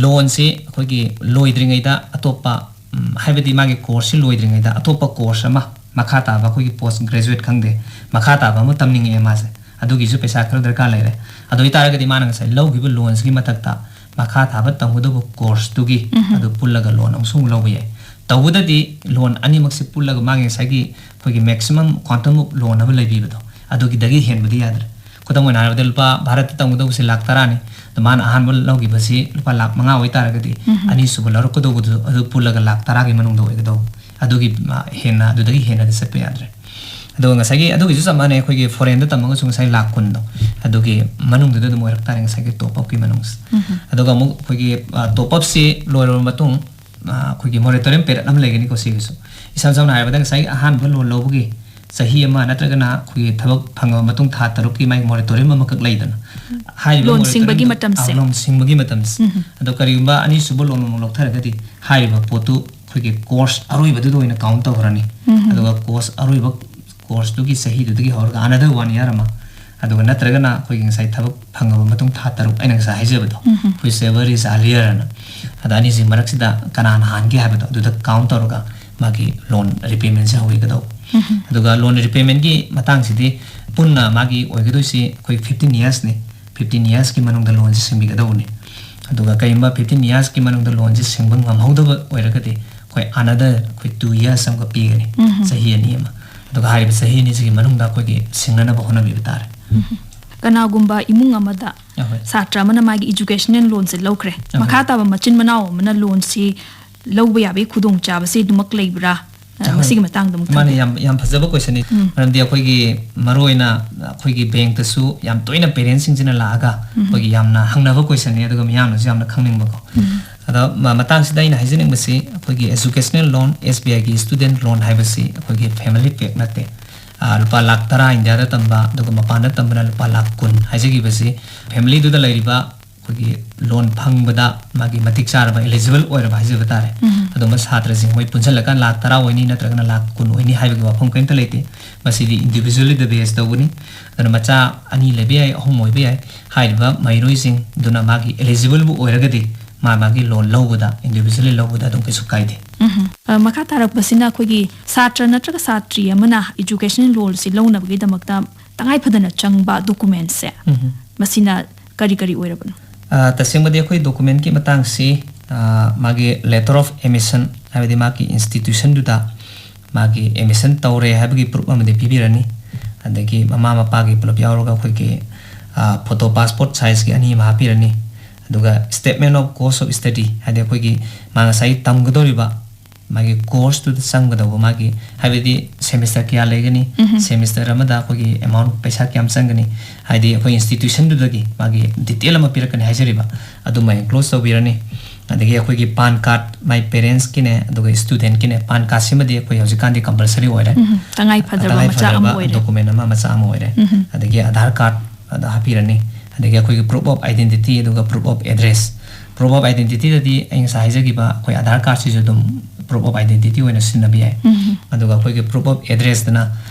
loanꯁꯤ ꯑꯩꯈꯣꯏꯒꯤ ꯂꯣꯏꯗ꯭ꯔꯤꯉꯩꯗ ꯑꯇꯣꯞꯄ, ꯎꯝ, ꯍꯥꯏꯕꯗꯤ ꯃꯥꯒꯤ courseꯁꯤ ꯂꯣꯏꯗ꯭ꯔꯤꯉꯩꯗ ꯑꯇꯣꯞꯄ course ꯑꯃ ꯃꯈꯥ ꯇꯥꯕ ꯑꯩꯈꯣꯏꯒꯤ post graduate ꯈꯪꯗꯦ, ꯃꯈꯥ ꯇꯥꯕ ꯑꯃ ꯇꯝꯅꯤꯡꯉꯛꯑꯦ ꯃꯥꯁꯦ, ꯑꯗꯨꯒꯤꯁꯨ ꯄꯩꯁꯥ ꯈꯔ ꯗꯔꯀꯥꯔ ꯂꯩꯔꯦ꯫ ꯑꯗꯨ ꯑꯣꯏꯇꯥꯔꯒꯗꯤ ꯃꯥꯅ ꯉꯁꯥꯏ ꯂꯧꯈꯤꯕ loanꯁꯤꯒꯤ ꯃꯊꯛꯇ ꯃꯈꯥ ꯊꯥꯕ ꯇꯝꯒꯗꯧꯕ courseꯇꯨꯒꯤ ꯑꯗꯨ ꯄꯨꯜꯂꯒ loan ꯑꯃꯁꯨ ꯑꯃꯨꯛ ꯂꯧꯕ ꯌꯥꯏ꯫ ꯇꯧꯕꯗꯗꯤ loan ꯑꯅꯤꯃꯛꯁꯦ ꯄꯨꯜꯂꯒ ꯃꯥꯒꯤ ꯉꯁꯥꯏꯒꯤ ꯑꯩꯈꯣꯏꯒꯤ maximum quantum of loan ꯑꯃ ꯂꯩꯕꯤꯕꯗꯣ, ꯑꯗꯨꯒꯤꯗꯒꯤ ꯍꯦꯟꯕꯗꯤ ꯌꯥꯗ꯭ꯔꯦ꯫ ꯈꯨꯗꯝ ꯑꯣꯏꯅ ꯍꯥꯏꯔꯕꯗ, ꯂꯨꯄꯥ ꯚꯥꯔꯠꯇ ꯇꯝꯒꯗꯧꯕꯁꯦ ꯂꯥꯛ ꯇꯔꯥꯅꯤ꯫ ꯑꯗꯣ ꯃꯥꯅ ꯑꯍꯥꯟꯕ ꯂꯧꯈꯤꯕꯁꯤ ꯂꯨꯄꯥ ꯂꯥꯛ ꯃꯉꯥ ꯑꯣꯏꯇꯥꯔꯒꯗꯤ, ꯑꯅꯤꯁꯨꯕ ꯂꯧꯔꯛꯀꯗꯧꯕꯗꯨ ꯑꯗꯨ ꯄꯨꯜꯂꯒ ꯂꯥꯛ ꯇꯔꯥꯒꯤ ꯃꯅꯨꯡꯗ ꯑꯣꯏꯒꯗꯧꯕ꯫ ꯑꯗꯨꯒꯤ, ꯃ, ꯍꯦꯟꯅ, ꯑꯗꯨꯗꯒꯤ ꯍꯦꯟꯅꯗꯤ ꯆꯠꯄ ꯌꯥꯗ꯭ꯔꯦ꯫ ꯑꯗꯨꯒ ꯉꯁꯥꯏꯒꯤ ꯑꯗꯨꯒꯤꯁꯨ ꯆꯞ ꯃꯥꯟꯅꯩ, ꯑꯩꯈꯣꯏꯒꯤ foreignꯗ ꯇꯝꯃꯒꯁꯨ ꯉꯁꯥꯏ ꯂꯥꯛ ꯀꯨꯟꯗꯣ, ꯑꯗꯨꯒꯤ ꯃꯅꯨꯡꯗꯨꯗ ꯑꯗꯨꯝ ꯑꯣꯏꯔꯛ ꯇꯥꯔꯦ ꯉꯁꯥꯏꯒꯤ top upꯀꯤ ꯃꯅꯨꯡꯁꯦ꯫ ꯑꯗꯨꯒ ꯑꯃꯨꯛ ꯑꯩꯈꯣꯏꯒꯤ, ꯑ, top upꯁꯤ ꯂꯣꯏꯔꯕ ꯃꯇꯨꯡ, ꯑ, ꯑꯩꯈꯣꯏꯒꯤ moratorium period ꯑꯃ ꯂꯩꯒꯅꯤꯀꯣ ꯁꯤꯒꯤꯁꯨ꯫ ꯏꯁꯝ ꯁꯝꯅ ꯍꯥꯏꯔꯕꯗ, ꯉꯁꯥꯏꯒꯤ ꯑꯍꯥꯟꯕ loan ꯂꯧꯕꯒꯤ ꯆꯍꯤ ꯑꯃ ꯅꯠꯇ꯭ꯔꯒꯅ ꯑꯩꯈꯣꯏꯒꯤ ꯊꯕꯛ ꯐꯪꯉꯕ ꯃꯇꯨꯡ ꯊꯥ ꯇꯔꯨꯛꯀꯤ ꯃꯥꯒꯤ moratorium ꯑꯃꯈꯛ ꯂꯩꯗꯅ, ꯍꯥꯏꯔꯤꯕ loan moratoriumꯗꯣ ꯁꯤꯡꯕꯒꯤ ꯃꯇꯝꯁꯦ꯫ ꯑ, loan ꯁꯤꯡꯕꯒꯤ ꯃꯇꯝꯁꯦ꯫ ꯑꯗꯣ ꯀꯔꯤꯒꯨꯝꯕ ꯑꯅꯤꯁꯨꯕ loan ꯑꯃꯨꯛ ꯂꯧꯊꯔꯒꯗꯤ ꯍꯥꯏꯔꯤꯕ ꯄꯣꯠꯇꯨ ꯑꯩꯈꯣꯏꯒꯤ course ꯑꯔꯣꯏꯕꯗꯨꯗ ꯑꯣꯏꯅ count ꯇꯧꯈ꯭ꯔꯅꯤ꯫ ꯑꯗꯨꯒ course ꯑꯔꯣꯏꯕ, courseꯇꯨꯒꯤ ꯆꯍꯤꯗꯨꯗꯒꯤ ꯍꯧꯔꯒ another one year ꯑꯃ, ꯑꯗꯨꯒ ꯅꯠꯇ꯭ꯔꯒꯅ ꯑꯩꯈꯣꯏꯒꯤ ꯉꯁꯥꯏ ꯊꯕꯛ ꯐꯪꯉꯕ ꯃꯇꯨꯡ ꯊꯥ ꯇꯔꯨꯛ, ꯑꯩꯅ ꯉꯁꯥꯏ ꯍꯥꯏꯖꯕꯗꯣ, whichever is earlier ꯑꯅ, ꯑꯗ ꯑꯅꯤꯁꯤ ꯃꯔꯛꯁꯤꯗ ꯀꯅꯥꯅ ꯍꯥꯟꯒꯦ ꯍꯥꯏꯕꯗꯣ ꯑꯗꯨꯗ count ꯇꯧꯔꯒ ꯃꯥꯒꯤ loan repaymentꯁꯦ ꯍꯧꯕꯤꯒꯗꯧꯕ꯫ ꯑꯗꯨꯒ loan repaymentꯀꯤ ꯃꯇꯥꯡꯁꯤꯗꯤ ꯄꯨꯟꯅ ꯃꯥꯒꯤ ꯑꯣꯏꯒꯗꯣꯏꯁꯤ ꯑꯩꯈꯣꯏ fifteen yearsꯅꯤ꯫ Fifteen yearsꯀꯤ ꯃꯅꯨꯡꯗ loanꯁꯤ ꯁꯤꯡꯕꯤꯒꯗꯧꯕꯅꯤ꯫ ꯑꯗꯨꯒ ꯀꯔꯤꯒꯨꯝꯕ fifteen yearsꯀꯤ ꯃꯅꯨꯡꯗ loanꯁꯤ ꯁꯤꯡꯕ ꯉꯝꯍꯧꯗꯕ ꯑꯣꯏꯔꯒꯗꯤ, ꯑꯩꯈꯣꯏ another, ꯑꯩꯈꯣꯏ two years ꯑꯃꯒ ꯄꯤꯒꯅꯤ, ꯆꯍꯤ ꯑꯅꯤ ꯑꯃ꯫ ꯑꯗꯨꯒ ꯍꯥꯏꯔꯤꯕ ꯆꯍꯤ ꯑꯅꯤꯁꯤꯒꯤ ꯃꯅꯨꯡꯗ ꯑꯩꯈꯣꯏꯒꯤ ꯁꯤꯡꯅꯅꯕ ꯍꯣꯠꯅꯕꯤꯕ ꯇꯥꯔꯦ꯫ ꯀꯅꯥꯒꯨꯝꯕ ꯏꯃꯨꯡ ꯑꯃꯗ ꯑꯍꯣꯏ꯫ ꯁꯥꯇ꯭ꯔ ꯑꯃꯅ ꯃꯥꯒꯤ educational loanꯁꯦ ꯂꯧꯈ꯭ꯔꯦ, ꯑꯍꯣꯏ꯫ ꯃꯈꯥ ꯇꯥꯕ ꯃꯆꯤꯟ ꯃꯅꯥꯎ ꯑꯃꯅ loanꯁꯤ ꯂꯧꯕ ꯌꯥꯕꯒꯤ ꯈꯨꯗꯣꯡꯆꯥꯕꯁꯤ ꯑꯗꯨꯃꯛ ꯂꯩꯕ꯭ꯔꯥ? ꯑ, ꯑꯍꯣꯏ꯫ ꯃꯁꯤꯒꯤ ꯃꯇꯥꯡꯗ ꯑꯃꯨꯛ ꯃꯥꯅꯦ, ꯊꯝꯕꯤꯌꯨ꯫ ꯌꯥꯝ, ꯌꯥꯝ ꯐꯖꯕ questionꯅꯤ꯫ ꯃꯔꯝꯗꯤ ꯑꯩꯈꯣꯏꯒꯤ ꯃꯔꯨꯑꯣꯏꯅ ꯑꯩꯈꯣꯏꯒꯤ bankꯇꯁꯨ ꯌꯥꯝ ꯇꯣꯏꯅ parentsꯁꯤꯡꯁꯤꯅ ꯂꯥꯛꯑꯒ ꯑꯩꯈꯣꯏꯒꯤ ꯌꯥꯝꯅ ꯍꯪꯅꯕ questionꯅꯤ, ꯑꯗꯨꯒ ꯃꯤꯌꯥꯝꯅꯁꯨ ꯌꯥꯝꯅ ꯈꯪꯅꯤꯡꯕꯀꯣ꯫ ꯑꯗꯣ ꯃ-, ꯃꯇꯥꯡꯁꯤꯗ ꯑꯩꯅ ꯍꯥꯏꯖꯅꯤꯡꯕꯁꯤ, ꯑꯩꯈꯣꯏꯒꯤ educational loan, SBIꯒꯤ student loan ꯍꯥꯏꯕꯁꯤ ꯑꯩꯈꯣꯏꯒꯤ family pack ꯅꯠꯇꯦ꯫ ꯑ, ꯂꯨꯄꯥ ꯂꯥꯛ ꯇꯔꯥ ꯏꯟꯗꯤꯌꯥꯗ ꯇꯝꯕ, ꯑꯗꯨꯒ ꯃꯄꯥꯟꯗ ꯇꯝꯕꯅ ꯂꯨꯄꯥ ꯂꯥꯛ ꯀꯨꯟ ꯍꯥꯏꯖꯈꯤꯕꯁꯤ, familyꯗꯨꯗ ꯂꯩꯔꯤꯕ ꯑꯩꯈꯣꯏꯒꯤ ꯂꯣꯟ ꯐꯪꯕꯗ ꯃꯥꯒꯤ ꯃꯇꯤꯛ ꯆꯥꯔꯕ, eligible ꯑꯣꯏꯔꯕ ꯍꯥꯏꯖꯕ ꯇꯥꯔꯦ, ꯑꯗꯨꯝꯕ ꯁꯥꯇ꯭ꯔꯁꯤꯡ ꯃꯣꯏ ꯄꯨꯟꯁꯤꯜꯂꯀꯥꯟ ꯂꯥꯈ ꯇꯔꯥ ꯑꯣꯏꯅꯤ ꯅꯠꯇ꯭ꯔꯒꯅ ꯂꯥꯈ ꯀꯨꯟ ꯑꯣꯏꯅꯤ ꯍꯥꯏꯕꯒꯤ ꯋꯥꯐꯝ ꯀꯔꯤꯝꯇ ꯂꯩꯇꯦ꯫ ꯃꯁꯤꯗꯤ individually based ꯇꯧꯒꯅꯤ꯫ ꯑꯗꯨꯅ ꯃꯆꯥ ꯑꯅꯤ ꯂꯩꯕ ꯌꯥꯏ, ꯑꯍꯨꯝ ꯑꯣꯏꯕ ꯌꯥꯏ꯫ ꯍꯥꯏꯔꯤꯕ ꯃꯍꯩꯔꯣꯏꯁꯤꯡꯗꯨꯅ ꯃꯥꯒꯤ eligible ꯕꯨ ꯑꯣꯏꯔꯒꯗꯤ ꯃꯥ ꯃꯥꯒꯤ ꯂꯣꯟ ꯂꯧꯕꯗ, individually ꯂꯧꯕꯗ ꯑꯗꯨꯝ ꯀꯩꯁꯨ ꯀꯥꯏꯗꯦ꯫ ꯎꯝ꯫ ꯑ, ꯃꯈꯥ ꯇꯥꯔꯛꯄꯁꯤꯅ ꯑꯩꯈꯣꯏꯒꯤ ꯁꯥꯇ꯭ꯔ ꯅꯠꯇ꯭ꯔꯒ ꯁꯥꯇ꯭ꯔꯤ ꯑꯃꯅ education loan ꯁꯤ ꯂꯧꯅꯕꯒꯤꯗꯃꯛꯇ ꯇꯉꯥꯏ ꯐꯗꯅ ꯆꯪꯕ document ꯁꯦ, ꯎꯝ꯫ ꯃꯁꯤꯅ ꯀꯔꯤ ꯀꯔꯤ ꯑꯣꯏꯔꯕꯅꯣ? ꯑ, ꯇꯁꯦꯡꯕꯗꯤ ꯑꯩꯈꯣꯏ document ꯀꯤ ꯃꯇꯥꯡꯁꯤ, ꯑ, ꯃꯥꯒꯤ letter of admission, ꯍꯥꯏꯕꯗꯤ ꯃꯥꯒꯤ institution ꯗꯨꯗ ꯃꯥꯒꯤ admission ꯇꯧꯔꯦ ꯍꯥꯏꯕꯒꯤ proof ꯑꯃꯗꯤ ꯄꯤꯕꯤꯔꯅꯤ꯫ ꯑꯗꯒꯤ ꯃꯃꯥ ꯃꯄꯥꯒꯤ ꯄꯨꯂꯞ ꯌꯥꯎꯔꯒ ꯑꯩꯈꯣꯏꯒꯤ, ꯑ, photo passport size ꯀꯤ ꯑꯅꯤ ꯑꯃ ꯍꯥꯞꯄꯤꯔꯅꯤ꯫ ꯑꯗꯨꯒ statement of cost of study, ꯍꯥꯏꯗꯤ ꯑꯩꯈꯣꯏꯒꯤ ꯃꯥ ꯉꯁꯥꯏ ꯇꯝꯒꯗꯧꯔꯤꯕ ꯃꯥꯒꯤ course ꯇꯨꯗ ꯆꯪꯒꯗꯧꯕ ꯃꯥꯒꯤ, ꯍꯥꯏꯕꯗꯤ semester ꯀꯌꯥ ꯂꯩꯒꯅꯤ, ꯎꯝ꯫ Semester ꯑꯃꯗ ꯑꯩꯈꯣꯏꯒꯤ amount, ꯄꯩꯁꯥ ꯀꯌꯥꯝ ꯆꯪꯒꯅꯤ, ꯍꯥꯏꯗꯤ ꯑꯩꯈꯣꯏ institution ꯗꯨꯗꯒꯤ ꯃꯥꯒꯤ detail ꯑꯃ ꯄꯤꯔꯛꯀꯅꯤ ꯍꯥꯏꯖꯔꯤꯕ, ꯑꯗꯨꯃ enclose ꯇꯧꯕꯤꯔꯅꯤ꯫ ꯑꯗꯒꯤ ꯑꯩꯈꯣꯏꯒꯤ PAN card, ꯃꯥꯏ parents ꯀꯤꯅꯦ ꯑꯗꯨꯒ student ꯀꯤꯅꯦ, PAN card ꯁꯤꯃꯗꯤ ꯑꯩꯈꯣꯏ ꯍꯧꯖꯤꯛꯀꯥꯟꯗꯤ compulsory ꯑꯣꯏꯔꯦ꯫ ꯎꯝ, ꯇꯉꯥꯏ ꯐꯗ꯭ꯔꯕ ꯇꯉꯥꯏ ꯃꯆꯥꯛ ꯑꯃ ꯐꯗ꯭ꯔꯕ ꯑꯣꯏꯔꯦ꯫ Document ꯑꯃ, ꯃꯆꯥꯛ ꯑꯃ ꯑꯣꯏꯔꯦ꯫ ꯎꯝ꯫ ꯑꯗꯒꯤ Aadhaar card ꯑꯗ ꯍꯥꯞꯄꯤꯔꯅꯤ꯫ ꯑꯗꯒꯤ ꯑꯩꯈꯣꯏꯒꯤ proof of identity ꯑꯗꯨꯒ proof of address꯫ Proof of identity ꯗꯗꯤ ꯑꯩ ꯉꯁꯥꯏ ꯍꯥꯏꯖꯈꯤꯕ ꯑꯩꯈꯣꯏ Aadhaar card ꯁꯤꯁꯨ ꯑꯗꯨꯝ proof of identity ꯑꯣꯏꯅ ꯁꯤꯖꯤꯟꯅꯕ ꯌꯥꯏ꯫ ꯎꯝ꯫ ꯑꯗꯨꯒ ꯑꯩꯈꯣꯏꯒꯤ proof of address ꯇꯅ,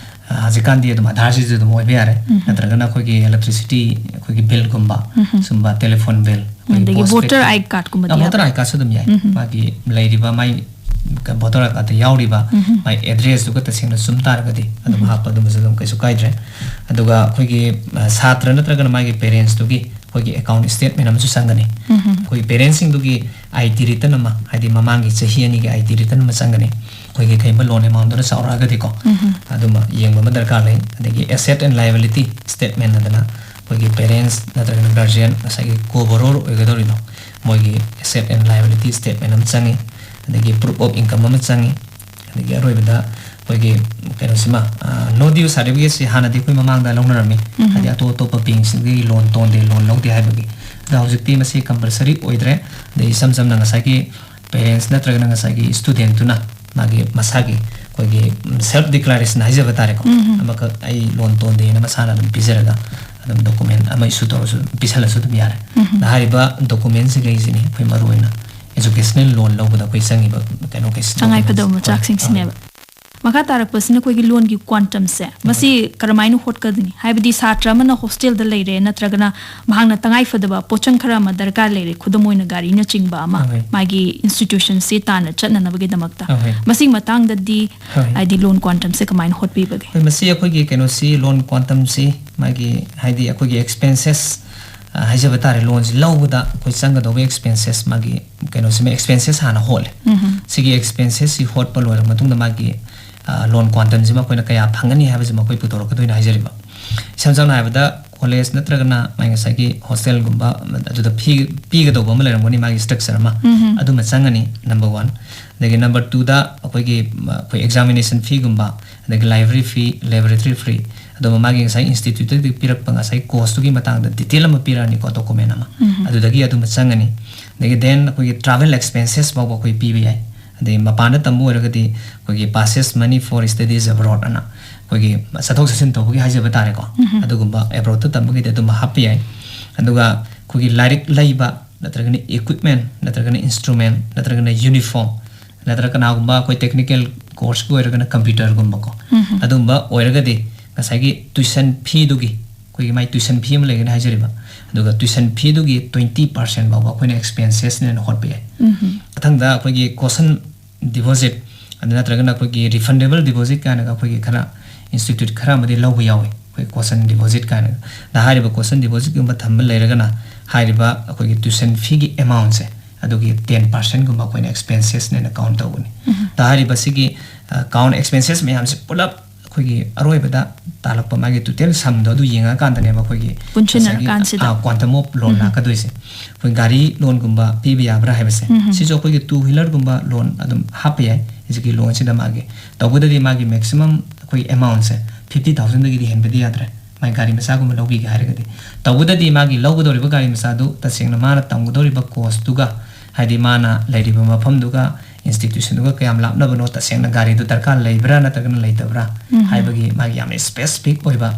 ꯑ, ꯍꯧꯖꯤꯛꯀꯥꯟꯗꯤ ꯑꯗꯨꯝ Aadhaar ꯁꯤꯁꯨ ꯑꯗꯨꯝ ꯑꯣꯏꯕ ꯌꯥꯔꯦ꯫ ꯎꯝ꯫ ꯅꯠꯇ꯭ꯔꯒꯅ ꯑꯩꯈꯣꯏꯒꯤ electricity, ꯑꯩꯈꯣꯏꯒꯤ bill ꯒꯨꯝꯕ, ꯎꯝ꯫ ꯁꯨꯝꯕ telephone bill, ꯑꯩꯈꯣꯏꯒꯤ ꯑꯗꯒꯤ postpaid voter ID card ꯀꯨꯝꯕꯗꯤ ꯑ, voter ꯌꯥꯕ꯭ꯔꯥ? ID card ꯁꯨ ꯑꯗꯨꯝ ꯌꯥꯏ꯫ ꯎꯝ꯫ ꯃꯥꯒꯤ ꯂꯩꯔꯤꯕ ꯃꯥꯏ voter card ꯇ ꯌꯥꯎꯔꯤꯕ ꯎꯝ꯫ ꯃꯥꯏ address ꯇꯨꯒ ꯇꯁꯦꯡꯅ ꯆꯨꯝ ꯇꯥꯔꯒꯗꯤ ꯑꯗꯨꯝ ꯎꯝ꯫ ꯍꯥꯞꯄ, ꯑꯗꯨꯝꯕꯁꯨ ꯑꯗꯨꯝ ꯀꯩꯁꯨ ꯀꯥꯏꯗ꯭ꯔꯦ꯫ ꯑꯗꯨꯒ ꯑꯩꯈꯣꯏꯒꯤ, ꯑ, ꯁꯥꯇ꯭ꯔ ꯅꯠꯇ꯭ꯔꯒꯅ ꯃꯥꯒꯤ parents ꯇꯨꯒꯤ ꯑꯩꯈꯣꯏꯒꯤ account statement ꯑꯃꯁꯨ ꯆꯪꯒꯅꯤ꯫ ꯎꯝ꯫ ꯑꯩꯈꯣꯏ parents ꯁꯤꯡꯗꯨꯒꯤ I T return ꯑꯃ, ꯍꯥꯏꯗꯤ ꯃꯃꯥꯡꯒꯤ ꯆꯍꯤ ꯑꯅꯤꯒꯤ I T return ꯑꯃ ꯆꯪꯒꯅꯤ꯫ ꯑꯩꯈꯣꯏꯒꯤ ꯀꯩꯒꯨꯝꯕ loan amount ꯗꯨꯅ ꯆꯥꯎꯔꯛꯑꯒꯗꯤꯀꯣ, ꯎꯝ꯫ ꯑꯗꯨꯃ ꯌꯦꯡꯕ ꯑꯃ ꯗꯔꯀꯥꯔ ꯂꯩ꯫ ꯑꯗꯒꯤ asset and liability statement ꯑꯗꯨꯅ ꯑꯩꯈꯣꯏꯒꯤ parents ꯅꯠꯇ꯭ꯔꯒꯅ guardian, ꯉꯁꯥꯏꯒꯤ co-borrower ꯑꯣꯏꯒꯗꯧꯔꯤꯗꯣ, ꯃꯣꯏꯒꯤ asset and liability statement ꯑꯃ ꯆꯪꯉꯤ꯫ ꯑꯗꯒꯤ proof of income ꯑꯃ ꯆꯪꯉꯤ꯫ ꯑꯗꯒꯤ ꯑꯔꯣꯏꯕꯗ ꯑꯩꯈꯣꯏꯒꯤ ꯀꯩꯅꯣꯁꯤꯃ, ꯑ, no due certificate ꯁꯤ ꯍꯥꯟꯅꯗꯤ ꯑꯩꯈꯣꯏ ꯃꯃꯥꯡꯗ ꯂꯧꯅꯔꯝꯃꯤ꯫ ꯎꯝ꯫ ꯍꯥꯏꯗꯤ ꯑꯇꯣꯞ ꯑꯇꯣꯞꯄ bank ꯁꯤꯡꯗꯒꯤ loan ꯇꯣꯟꯗꯦ, loan ꯂꯧꯗꯦ ꯍꯥꯏꯕꯒꯤ꯫ ꯑꯗꯣ ꯍꯧꯖꯤꯛꯇꯤ ꯃꯁꯤ compulsory ꯑꯣꯏꯗ꯭ꯔꯦ꯫ ꯑꯗꯩ ꯏꯁꯝ ꯁꯝꯅ ꯉꯁꯥꯏꯒꯤ parents ꯅꯠꯇ꯭ꯔꯒꯅ ꯉꯁꯥꯏꯒꯤ student ꯇꯨꯅ ꯃꯥꯒꯤ ꯃꯁꯥꯒꯤ ꯑꯩꯈꯣꯏꯒꯤ, ꯎꯝ, self declaration ꯍꯥꯏꯖꯕ ꯇꯥꯔꯦꯀꯣ꯫ ꯎꯝ꯫ ꯑꯃꯈꯛ ꯑꯩ loan ꯇꯣꯟꯗꯦꯅ ꯃꯁꯥꯅ ꯑꯗꯨꯝ ꯄꯤꯖꯔꯒ ꯑꯗꯨꯝ document ꯑꯃ issue ꯇꯧꯔꯁꯨ, ꯄꯤꯁꯜꯂꯁꯨ ꯑꯗꯨꯝ ꯌꯥꯔꯦ꯫ ꯎꯝ꯫ ꯑꯗ ꯍꯥꯏꯔꯤꯕ document ꯁꯤꯈꯩꯁꯤꯅꯤ ꯑꯩꯈꯣꯏ ꯃꯔꯨ ꯑꯣꯏꯅ educational loan ꯂꯧꯕꯗ ꯑꯩꯈꯣꯏ ꯆꯪꯉꯤꯕ ꯀꯩꯅꯣꯈꯩꯁꯤ, ꯇꯉꯥꯏ ꯐꯗꯕ documents꯫ ꯍꯣꯏ, ꯃꯆꯥꯛꯁꯤꯡꯁꯤꯅꯦꯕ꯫ ꯍꯣꯏ꯫ ꯃꯈꯥ ꯇꯥꯔꯛꯄꯁꯤꯅ ꯑꯩꯈꯣꯏꯒꯤ loan ꯒꯤ quantum ꯁꯦ, ꯃꯁꯤ ꯀꯔꯝꯍꯥꯏꯅ ꯍꯣꯠꯀꯗꯅꯤ? ꯍꯥꯏꯕꯗꯤ ꯁꯥꯇ꯭ꯔ ꯑꯃꯅ hostel ꯗ ꯂꯩꯔꯦ, ꯅꯠꯇ꯭ꯔꯒꯅ ꯃꯍꯥꯛꯅ ꯇꯉꯥꯏ ꯐꯗꯕ ꯄꯣꯠꯆꯪ ꯈꯔ ꯑꯃ ꯗꯔꯀꯥꯔ ꯂꯩꯔꯦ, ꯈꯨꯗꯝ ꯑꯣꯏꯅ ꯒꯥꯔꯤꯅꯆꯤꯡꯕ ꯑꯃ, ꯍꯣꯏ꯫ ꯃꯥꯒꯤ institution ꯁꯤ ꯇꯥꯟꯅ ꯆꯠꯅꯅꯕꯒꯤꯗꯃꯛꯇ꯫ ꯍꯣꯏ꯫ ꯃꯁꯤꯒꯤ ꯃꯇꯥꯡꯗꯗꯤ, ꯍꯣꯏ꯫ ꯍꯥꯏꯗꯤ loan quantum ꯁꯦ ꯀꯃꯥꯏꯅ ꯍꯣꯠꯄꯤꯕꯒꯦ? ꯍꯣꯏ, ꯃꯁꯤ ꯑꯩꯈꯣꯏꯒꯤ ꯀꯩꯅꯣꯁꯤ, loan quantum ꯁꯤ ꯃꯥꯒꯤ, ꯍꯥꯏꯗꯤ ꯑꯩꯈꯣꯏꯒꯤ expenses, ꯑ, ꯍꯥꯏꯖꯕ ꯇꯥꯔꯦ, loan ꯁꯤ ꯂꯧꯕꯗ ꯑꯩꯈꯣꯏ ꯆꯪꯒꯗꯧꯕ expenses, ꯃꯥꯒꯤ ꯀꯩꯅꯣꯁꯤꯃ expenses ꯍꯥꯟꯅ ꯍꯣꯠꯂꯦ꯫ ꯎꯝ꯫ ꯁꯤꯒꯤ expenses ꯁꯤ ꯍꯣꯠꯄ ꯂꯣꯏꯔꯕ ꯃꯇꯨꯡꯗ ꯃꯥꯒꯤ, ꯑ, loan quantum ꯁꯤꯃ ꯑꯩꯈꯣꯏꯅ ꯀꯌꯥ ꯐꯪꯒꯅꯤ ꯍꯥꯏꯕꯁꯤꯃ ꯑꯩꯈꯣꯏ ꯄꯨꯊꯣꯔꯛꯀꯗꯣꯏꯅꯦ ꯍꯥꯏꯖꯔꯤꯕ꯫ ꯏꯁꯝ ꯁꯝꯅ ꯍꯥꯏꯔꯕꯗ, college ꯅꯠꯇ꯭ꯔꯒꯅ ꯃꯥꯒꯤ ꯉꯁꯥꯏꯒꯤ hostel ꯒꯨꯝꯕ ꯑꯗꯨꯗ fee ꯄꯤꯒꯗꯧꯕ ꯑꯃ ꯂꯩꯔꯝꯒꯅꯤ, ꯃꯥꯒꯤ structure ꯑꯃ꯫ ꯎꯝ꯫ ꯑꯗꯨꯃ ꯆꯪꯒꯅꯤ, number one꯫ ꯑꯗꯒꯤ number two ꯗ ꯑꯩꯈꯣꯏꯒꯤ, ꯑ, ꯑꯩꯈꯣꯏ examination fee ꯒꯨꯝꯕ, ꯑꯗꯒꯤ library fee, laboratory fee, ꯑꯗꯨꯒ ꯃꯥꯒꯤ ꯉꯁꯥꯏ institute ꯇꯒꯤ ꯄꯤꯔꯛꯄ ꯉꯁꯥꯏ cost ꯇꯨꯒꯤ ꯃꯇꯥꯡꯗ detail ꯑꯃ ꯄꯤꯔꯛꯑꯅꯤꯀꯣ, document ꯑꯃ꯫ ꯎꯝ꯫ ꯑꯗꯨꯗꯒꯤ ꯑꯗꯨꯃ ꯆꯪꯒꯅꯤ꯫ ꯑꯗꯒꯤ then ꯑꯩꯈꯣꯏꯒꯤ travel expenses ꯐꯥꯎꯕ ꯑꯩꯈꯣꯏ ꯄꯤꯕ ꯌꯥꯏ꯫ ꯑꯗꯩ ꯃꯄꯥꯟꯗ ꯇꯝꯕ ꯑꯣꯏꯔꯒꯗꯤ ꯑꯩꯈꯣꯏꯒꯤ passes money for studies abroad ꯑꯅ ꯑꯩꯈꯣꯏꯒꯤ ꯆꯠꯊꯣꯛ ꯆꯠꯁꯤꯟ ꯇꯧꯕꯒꯤ ꯍꯥꯏꯖꯕ ꯇꯥꯔꯦꯀꯣ꯫ ꯎꯝ꯫ ꯑꯗꯨꯒꯨꯝꯕ abroad ꯇ ꯇꯝꯕꯒꯤꯗꯤ ꯑꯗꯨꯝ ꯍꯥꯞꯄ ꯌꯥꯏ꯫ ꯑꯗꯨꯒ ꯑꯩꯈꯣꯏꯒꯤ ꯂꯥꯏꯔꯤꯛ ꯂꯩꯕ, ꯅꯠꯇ꯭ꯔꯒꯅ equipment, ꯅꯠꯇ꯭ꯔꯒꯅ instrument, ꯅꯠꯇ꯭ꯔꯒꯅ uniform, ꯅꯠꯇ꯭ꯔꯒ ꯀꯅꯥꯒꯨꯝꯕ ꯑꯩꯈꯣꯏ technical course ꯀꯤ ꯑꯣꯏꯔꯒꯅ computer ꯒꯨꯝꯕꯀꯣ꯫ ꯎꯝ꯫ ꯑꯗꯨꯝꯕ ꯑꯣꯏꯔꯒꯗꯤ ꯉꯁꯥꯏꯒꯤ tuition fee ꯗꯨꯒꯤ, ꯑꯩꯈꯣꯏꯒꯤ ꯃꯥꯏ tuition fee ꯑꯃ ꯂꯩꯒꯅꯤ ꯍꯥꯏꯖꯔꯤꯕ, ꯑꯗꯨꯒ tuition fee ꯗꯨꯒꯤ twenty percent ꯐꯥꯎꯕ ꯑꯩꯈꯣꯏꯅ expenses ꯅꯦꯅ ꯍꯣꯠꯄ ꯌꯥꯏ꯫ ꯎꯝ꯫ ꯃꯊꯪꯗ ꯑꯩꯈꯣꯏꯒꯤ caution deposit, ꯑꯗꯨ ꯅꯠꯇ꯭ꯔꯒꯅ ꯑꯩꯈꯣꯏꯒꯤ refundable deposit ꯀꯥꯏꯅꯒ ꯑꯩꯈꯣꯏꯒꯤ ꯈꯔ institute ꯈꯔ ꯑꯃꯗꯤ ꯂꯧꯕ ꯌꯥꯎꯏ, ꯑꯩꯈꯣꯏ caution deposit ꯀꯥꯏꯅꯒ꯫ ꯑꯗ ꯍꯥꯏꯔꯤꯕ caution deposit ꯀꯨꯝꯕ ꯊꯝꯕ ꯂꯩꯔꯒꯅ ꯍꯥꯏꯔꯤꯕ ꯑꯩꯈꯣꯏꯒꯤ tuition fee ꯒꯤ amount ꯁꯦ ꯑꯗꯨꯒꯤ ten percent ꯒꯨꯝꯕ ꯑꯩꯈꯣꯏꯅ expenses ꯅꯦꯅ count ꯇꯧꯒꯅꯤ꯫ ꯎꯝ꯫ ꯑꯗ ꯍꯥꯏꯔꯤꯕ ꯁꯤꯒꯤ, ꯑ, count expenses ꯃꯌꯥꯝꯁꯦ ꯄꯨꯂꯞ ꯑꯩꯈꯣꯏꯒꯤ ꯑꯔꯣꯏꯕꯗ ꯇꯥꯜꯂꯛꯄ ꯃꯥꯒꯤ total sum ꯗꯣ ꯑꯗꯨ ꯌꯦꯡꯉꯀꯥꯟꯗꯅꯦꯕ ꯑꯩꯈꯣꯏꯒꯤ ꯄꯨꯟꯁꯤꯟꯅꯔꯀꯥꯟꯁꯤꯗ꯫ ꯉꯁꯥꯏꯒꯤ, ꯑ, quantum of loan ꯎꯝ꯫ ꯂꯥꯛꯀꯗꯣꯏꯁꯦ꯫ ꯑꯩꯈꯣꯏ ꯒꯥꯔꯤ loan ꯒꯨꯝꯕ ꯄꯤꯕ ꯌꯥꯕ꯭ꯔꯥ ꯍꯥꯏꯕꯁꯦ꯫ ꯎꯝ꯫ ꯁꯤꯁꯨ ꯑꯩꯈꯣꯏꯒꯤ two wheeler ꯒꯨꯝꯕ loan ꯑꯗꯨꯝ ꯍꯥꯞꯄ ꯌꯥꯏ ꯍꯧꯖꯤꯛꯀꯤ loan ꯁꯤꯗ ꯃꯥꯒꯤ꯫ ꯇꯧꯕꯗꯗꯤ ꯃꯥꯒꯤ maximum ꯑꯩꯈꯣꯏ amount ꯁꯦ fifty thousand ꯗꯒꯤꯗꯤ ꯍꯦꯟꯕꯗꯤ ꯌꯥꯗ꯭ꯔꯦ, ꯃꯥꯒꯤ ꯒꯥꯔꯤ ꯃꯆꯥꯒꯨꯝꯕ ꯂꯧꯕꯤꯒꯦ ꯍꯥꯏꯔꯒꯗꯤ꯫ ꯇꯧꯕꯗꯗꯤ ꯃꯥꯒꯤ ꯂꯧꯒꯗꯧꯔꯤꯕ ꯒꯥꯔꯤ ꯃꯆꯥꯗꯨ ꯇꯁꯦꯡꯅ ꯃꯥꯅ ꯇꯝꯒꯗꯧꯔꯤꯕ course ꯇꯨꯒ, ꯍꯥꯏꯗꯤ ꯃꯥꯅ ꯂꯩꯔꯤꯕ ꯃꯐꯝꯗꯨꯒ institutionꯗꯨꯒ ꯀꯌꯥꯝ ꯂꯥꯞꯅꯕꯅꯣ, ꯇꯁꯦꯡꯅ ꯒꯥꯔꯤꯗꯨ ꯗꯔꯀꯥꯔ ꯂꯩꯕ꯭ꯔꯥ ꯅꯠꯇ꯭ꯔꯒꯅ ꯂꯩꯇꯕ꯭ꯔꯥ ꯎꯝ꯫ ꯍꯥꯏꯕꯒꯤ ꯃꯥꯒꯤ ꯌꯥꯝꯅ specific ꯑꯣꯏꯕ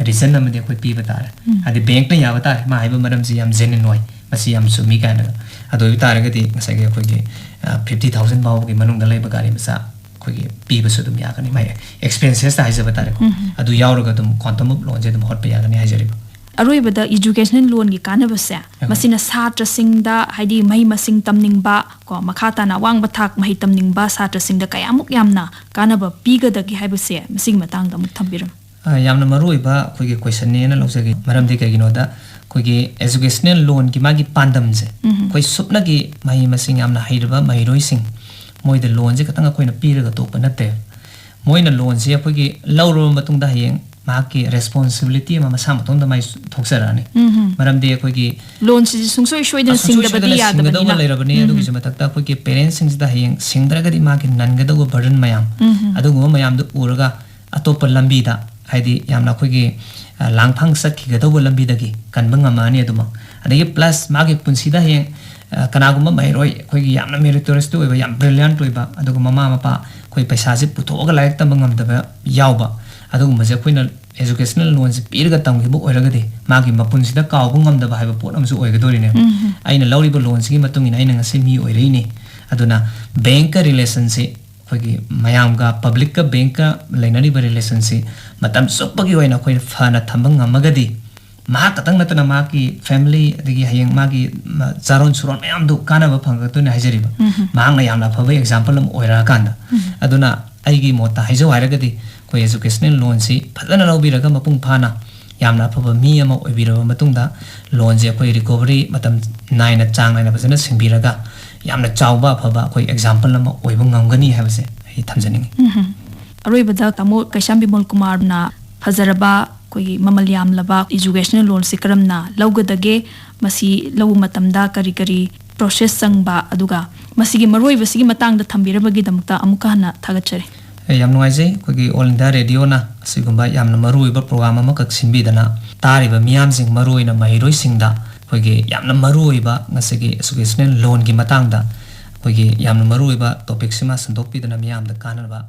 reason ꯑꯃꯗꯤ ꯑꯩꯈꯣꯏ ꯄꯤꯕ ꯇꯥꯔꯦ꯫ ꯎꯝ꯫ ꯍꯥꯏꯗꯤ bankꯅ ꯌꯥꯕ ꯇꯥꯔꯦ, ꯃꯥ ꯍꯥꯏꯕ ꯃꯔꯝꯁꯤ ꯌꯥꯝ genuine ꯑꯣꯏ, ꯃꯁꯤ ꯌꯥꯝ ꯆꯨꯝꯃꯤ ꯀꯥꯏꯅ꯫ ꯑꯗꯨ ꯑꯣꯏꯕ ꯇꯥꯔꯒꯗꯤ ꯉꯁꯥꯏꯒꯤ ꯑꯩꯈꯣꯏꯒꯤ, ꯑ, fifty thousand ꯐꯥꯎꯕꯒꯤ ꯃꯅꯨꯡꯗ ꯂꯩꯕ ꯒꯥꯔꯤ ꯃꯆꯥ ꯑꯩꯈꯣꯏꯒꯤ ꯄꯤꯕꯁꯨ ꯑꯗꯨꯝ ꯌꯥꯒꯅꯤ, ꯃꯥꯒꯤ expensesꯇ ꯍꯥꯏꯖꯕ ꯇꯥꯔꯦꯀꯣ꯫ ꯎꯝ꯫ ꯑꯗꯨ ꯌꯥꯎꯔꯒ ꯑꯗꯨꯝ quantum of loanꯁꯦ ꯑꯗꯨꯝ ꯍꯣꯠꯄ ꯌꯥꯒꯅꯤ ꯍꯥꯏꯖꯔꯤꯕ꯫ ꯑꯔꯣꯏꯕꯗ educational loanꯒꯤ ꯀꯥꯟꯅꯕꯁꯦ, ꯑꯍꯣꯏ꯫ ꯃꯁꯤꯅ ꯁꯥꯇ꯭ꯔꯁꯤꯡꯗ, ꯍꯥꯏꯗꯤ ꯃꯍꯩ ꯃꯁꯤꯡ ꯇꯝꯅꯤꯡꯕ, ꯀꯣ, ꯃꯈꯥ ꯇꯥꯅ ꯑꯋꯥꯡꯕ ꯊꯥꯛ ꯃꯍꯩ ꯇꯝꯅꯤꯡꯕ ꯁꯥꯇ꯭ꯔꯁꯤꯡꯗ ꯀꯌꯥꯃꯨꯛ ꯌꯥꯝꯅ ꯀꯥꯟꯅꯕ ꯄꯤꯒꯗꯒꯦ ꯍꯥꯏꯕꯁꯦ ꯃꯁꯤꯒꯤ ꯃꯇꯥꯡꯗ ꯑꯃꯨꯛ ꯊꯝꯕꯤꯔꯝꯃꯨ꯫ ꯑ, ꯌꯥꯝꯅ ꯃꯔꯨꯑꯣꯏꯕ ꯑꯩꯈꯣꯏꯒꯤ questionꯅꯦꯅ ꯂꯧꯖꯒꯦ꯫ ꯃꯔꯝꯗꯤ ꯀꯩꯒꯤꯅꯣꯗ ꯑꯩꯈꯣꯏꯒꯤ educational loanꯒꯤ ꯃꯥꯒꯤ ꯄꯥꯟꯗꯝꯁꯦ, ꯎꯝ꯫ ꯑꯩꯈꯣꯏ ꯁꯨꯞꯅꯒꯤ ꯃꯍꯩ ꯃꯁꯤꯡ ꯌꯥꯝꯅ ꯍꯩꯔꯕ ꯃꯍꯩꯔꯣꯏꯁꯤꯡ ꯃꯣꯏꯗ loanꯁꯦ ꯈꯛꯇꯪ ꯑꯩꯈꯣꯏꯅ ꯄꯤꯔꯒ ꯇꯣꯛꯄ ꯅꯠꯇꯦ꯫ ꯃꯣꯏꯅ loanꯁꯦ ꯑꯩꯈꯣꯏꯒꯤ ꯂꯧꯔꯕ ꯃꯇꯨꯡꯗ ꯍꯌꯦꯡ ꯃꯍꯥꯛꯀꯤ responsibility ꯑꯃ ꯃꯁꯥ ꯃꯇꯣꯝꯗ ꯃꯥꯏ ꯊꯣꯛꯆꯔꯛꯑꯅꯤ꯫ ꯎꯝ꯫ ꯃꯔꯝꯗꯤ ꯑꯩꯈꯣꯏꯒꯤ loanꯁꯤꯗꯤ ꯁꯨꯡꯁꯣꯏ ꯁꯣꯏꯗꯅ ꯁꯨꯡꯁꯣꯏ ꯁꯤꯡꯗꯕꯗꯤ ꯁꯣꯏꯗꯅ ꯁꯤꯡꯒꯗꯧꯕ ꯌꯥꯗꯕꯅꯤꯅ꯫ ꯂꯩꯔꯕꯅꯤ꯫ ꯎꯝ꯫ ꯑꯗꯨꯒꯤꯁꯨ ꯃꯊꯛꯇ ꯑꯩꯈꯣꯏꯒꯤ parentsꯁꯤꯡꯁꯤꯗ ꯍꯌꯦꯡ ꯁꯤꯡꯗ꯭ꯔꯒꯗꯤ ꯃꯥꯒꯤ ꯅꯟꯒꯗꯧꯕ burden ꯃꯌꯥꯝ, ꯎꯝ꯫ ꯑꯗꯨꯒꯨꯝꯕ ꯃꯌꯥꯝꯗꯨ ꯎꯔꯒ ꯑꯇꯣꯞꯄ ꯂꯝꯕꯤꯗ, ꯍꯥꯏꯗꯤ ꯌꯥꯝꯅ ꯑꯩꯈꯣꯏꯒꯤ, ꯑ, ꯂꯥꯡꯐꯥꯡ ꯆꯠꯈꯤꯒꯗꯧꯕ ꯂꯝꯕꯤꯗꯒꯤ ꯀꯟꯕ ꯉꯝꯃꯛꯑꯅꯤ ꯑꯗꯨꯃꯛ꯫ ꯑꯗꯒꯤ plus ꯃꯥꯒꯤ ꯄꯨꯟꯁꯤꯗ ꯍꯌꯦꯡ, ꯑ, ꯀꯅꯥꯒꯨꯝꯕ ꯃꯍꯩꯔꯣꯏ ꯑꯩꯈꯣꯏꯒꯤ ꯌꯥꯝꯅ meritoriousꯇꯤ ꯑꯣꯏꯕ, ꯌꯥꯝ brilliant ꯑꯣꯏꯕ, ꯑꯗꯨꯒ ꯃꯃꯥ ꯃꯄꯥ ꯑꯩꯈꯣꯏ ꯄꯩꯁꯥꯁꯦ ꯄꯨꯊꯣꯛꯑꯒ ꯂꯥꯏꯔꯤꯛ ꯇꯝꯕ ꯉꯝꯗꯕ ꯌꯥꯎꯕ, ꯑꯗꯨꯒꯨꯝꯕꯁꯦ ꯑꯩꯈꯣꯏꯅ educational loanꯁꯦ ꯄꯤꯔꯒ ꯇꯝꯈꯤꯕ ꯑꯣꯏꯔꯒꯗꯤ ꯃꯥꯒꯤ ꯃꯄꯨꯟꯁꯤꯗ ꯀꯥꯎꯕ ꯉꯝꯗꯕ ꯍꯥꯏꯕ ꯄꯣꯠ ꯑꯃꯁꯨ ꯑꯣꯏꯒꯗꯣꯔꯤꯅꯦꯕ꯫ ꯎꯝ꯫ ꯑꯩꯅ ꯂꯧꯔꯤꯕ loanꯁꯤꯒꯤ ꯃꯇꯨꯡ ꯏꯟꯅ ꯑꯩꯅ ꯉꯁꯤ ꯃꯤ ꯑꯣꯏꯔꯛꯏꯅꯤ꯫ ꯑꯗꯨꯅ bankꯀ relationꯁꯤ ꯑꯩꯈꯣꯏꯒꯤ ꯃꯌꯥꯝꯒ, publicꯀ bankꯀ ꯂꯩꯅꯔꯤꯕ relationꯁꯤ ꯃꯇꯝ ꯆꯨꯞꯄꯒꯤ ꯑꯣꯏꯅ ꯑꯩꯈꯣꯏ ꯐꯅ ꯊꯝꯕ ꯉꯝꯃꯒꯗꯤ, ꯃꯍꯥꯛ ꯈꯛꯇꯪ ꯅꯠꯇꯅ ꯃꯍꯥꯛꯀꯤ family, ꯑꯗꯒꯤ ꯍꯌꯦꯡ ꯃꯥꯒꯤ, ꯃ-, ꯆꯥꯔꯣꯟ ꯁꯨꯔꯣꯟ ꯃꯌꯥꯝꯗꯨ ꯀꯥꯟꯅꯕ ꯐꯪꯉꯛꯇꯣꯏꯅꯤ ꯍꯥꯏꯖꯔꯤꯕ꯫ ꯎꯝ꯫ ꯃꯍꯥꯛꯅ ꯌꯥꯝꯅ ꯑꯐꯕ example ꯑꯃ ꯑꯣꯏꯔꯛꯑꯀꯥꯟꯗ꯫ ꯎꯝ꯫ ꯑꯗꯨꯅ ꯑꯩꯒꯤ ꯃꯣꯠꯇ ꯍꯥꯏꯖꯧ ꯍꯥꯏꯔꯒꯗꯤ, ꯑꯩꯈꯣꯏ educational loanꯁꯤ ꯐꯖꯅ ꯂꯧꯕꯤꯔꯒ ꯃꯄꯨꯡ ꯐꯥꯅ ꯌꯥꯝꯅ ꯑꯐꯕ ꯃꯤ ꯑꯃ ꯑꯣꯏꯕꯤꯔꯕ ꯃꯇꯨꯡꯗ, loanꯁꯦ ꯑꯩꯈꯣꯏ recovery ꯃꯇꯝ ꯅꯥꯏꯅ, ꯆꯥꯡ ꯅꯥꯏꯅ ꯐꯖꯅ ꯁꯤꯡꯕꯤꯔꯒ ꯌꯥꯝꯅ ꯆꯥꯎꯕ ꯑꯐꯕ ꯑꯩꯈꯣꯏ example ꯑꯃ ꯑꯣꯏꯕ ꯉꯝꯒꯅꯤ ꯍꯥꯏꯕꯁꯦ ꯑꯩ ꯊꯝꯖꯅꯤꯡꯉꯤ꯫ ꯎꯝ꯫ ꯑꯔꯣꯏꯕꯗ ꯇꯥꯃꯣ ꯀꯩꯁꯥꯝ ꯕꯤꯃꯣꯜ ꯀꯨꯃꯥꯔꯅ ꯐꯖꯔꯕ ꯑꯩꯈꯣꯏꯒꯤ ꯃꯃꯜ ꯌꯥꯝꯂꯕ educational loanꯁꯤ ꯀꯔꯝꯅ ꯂꯧꯒꯗꯒꯦ, ꯃꯁꯤ ꯂꯧꯕ ꯃꯇꯝꯗ ꯀꯔꯤ ꯀꯔꯤ process ꯆꯪꯕ, ꯑꯗꯨꯒ ꯃꯁꯤꯒꯤ ꯃꯔꯨꯑꯣꯏꯕꯁꯤꯒꯤ ꯃꯇꯥꯡꯗ ꯊꯝꯕꯤꯔꯕꯒꯤꯗꯃꯛꯇ ꯑꯃꯨꯛꯀ ꯍꯟꯅ ꯊꯥꯒꯠꯆꯔꯤ꯫ ꯑꯦ, ꯌꯥꯝ ꯅꯨꯡꯉꯥꯏꯖꯩ, ꯑꯩꯈꯣꯏꯒꯤ All India Radioꯅ ꯑꯁꯤꯒꯨꯝꯕ ꯌꯥꯝꯅ ꯃꯔꯨꯑꯣꯏꯕ program ꯑꯃꯈꯛ ꯁꯤꯟꯕꯤꯗꯅ, ꯇꯥꯔꯤꯕ ꯃꯤꯌꯥꯝꯁꯤꯡ, ꯃꯔꯨꯑꯣꯏꯅ ꯃꯍꯩꯔꯣꯏꯁꯤꯡꯗ ꯑꯩꯈꯣꯏꯒꯤ ꯌꯥꯝꯅ ꯃꯔꯨꯑꯣꯏꯕ ꯉꯁꯤꯒꯤ educational loanꯒꯤ ꯃꯇꯥꯡꯗ ꯑꯩꯈꯣꯏꯒꯤ ꯌꯥꯝꯅ ꯃꯔꯨꯑꯣꯏꯕ ꯇꯣꯄꯤꯛꯁꯤꯃ ꯁꯟꯗꯣꯛꯄꯤꯗꯅ ꯃꯤꯌꯥꯝꯗ ꯀꯥꯟꯅꯅꯕ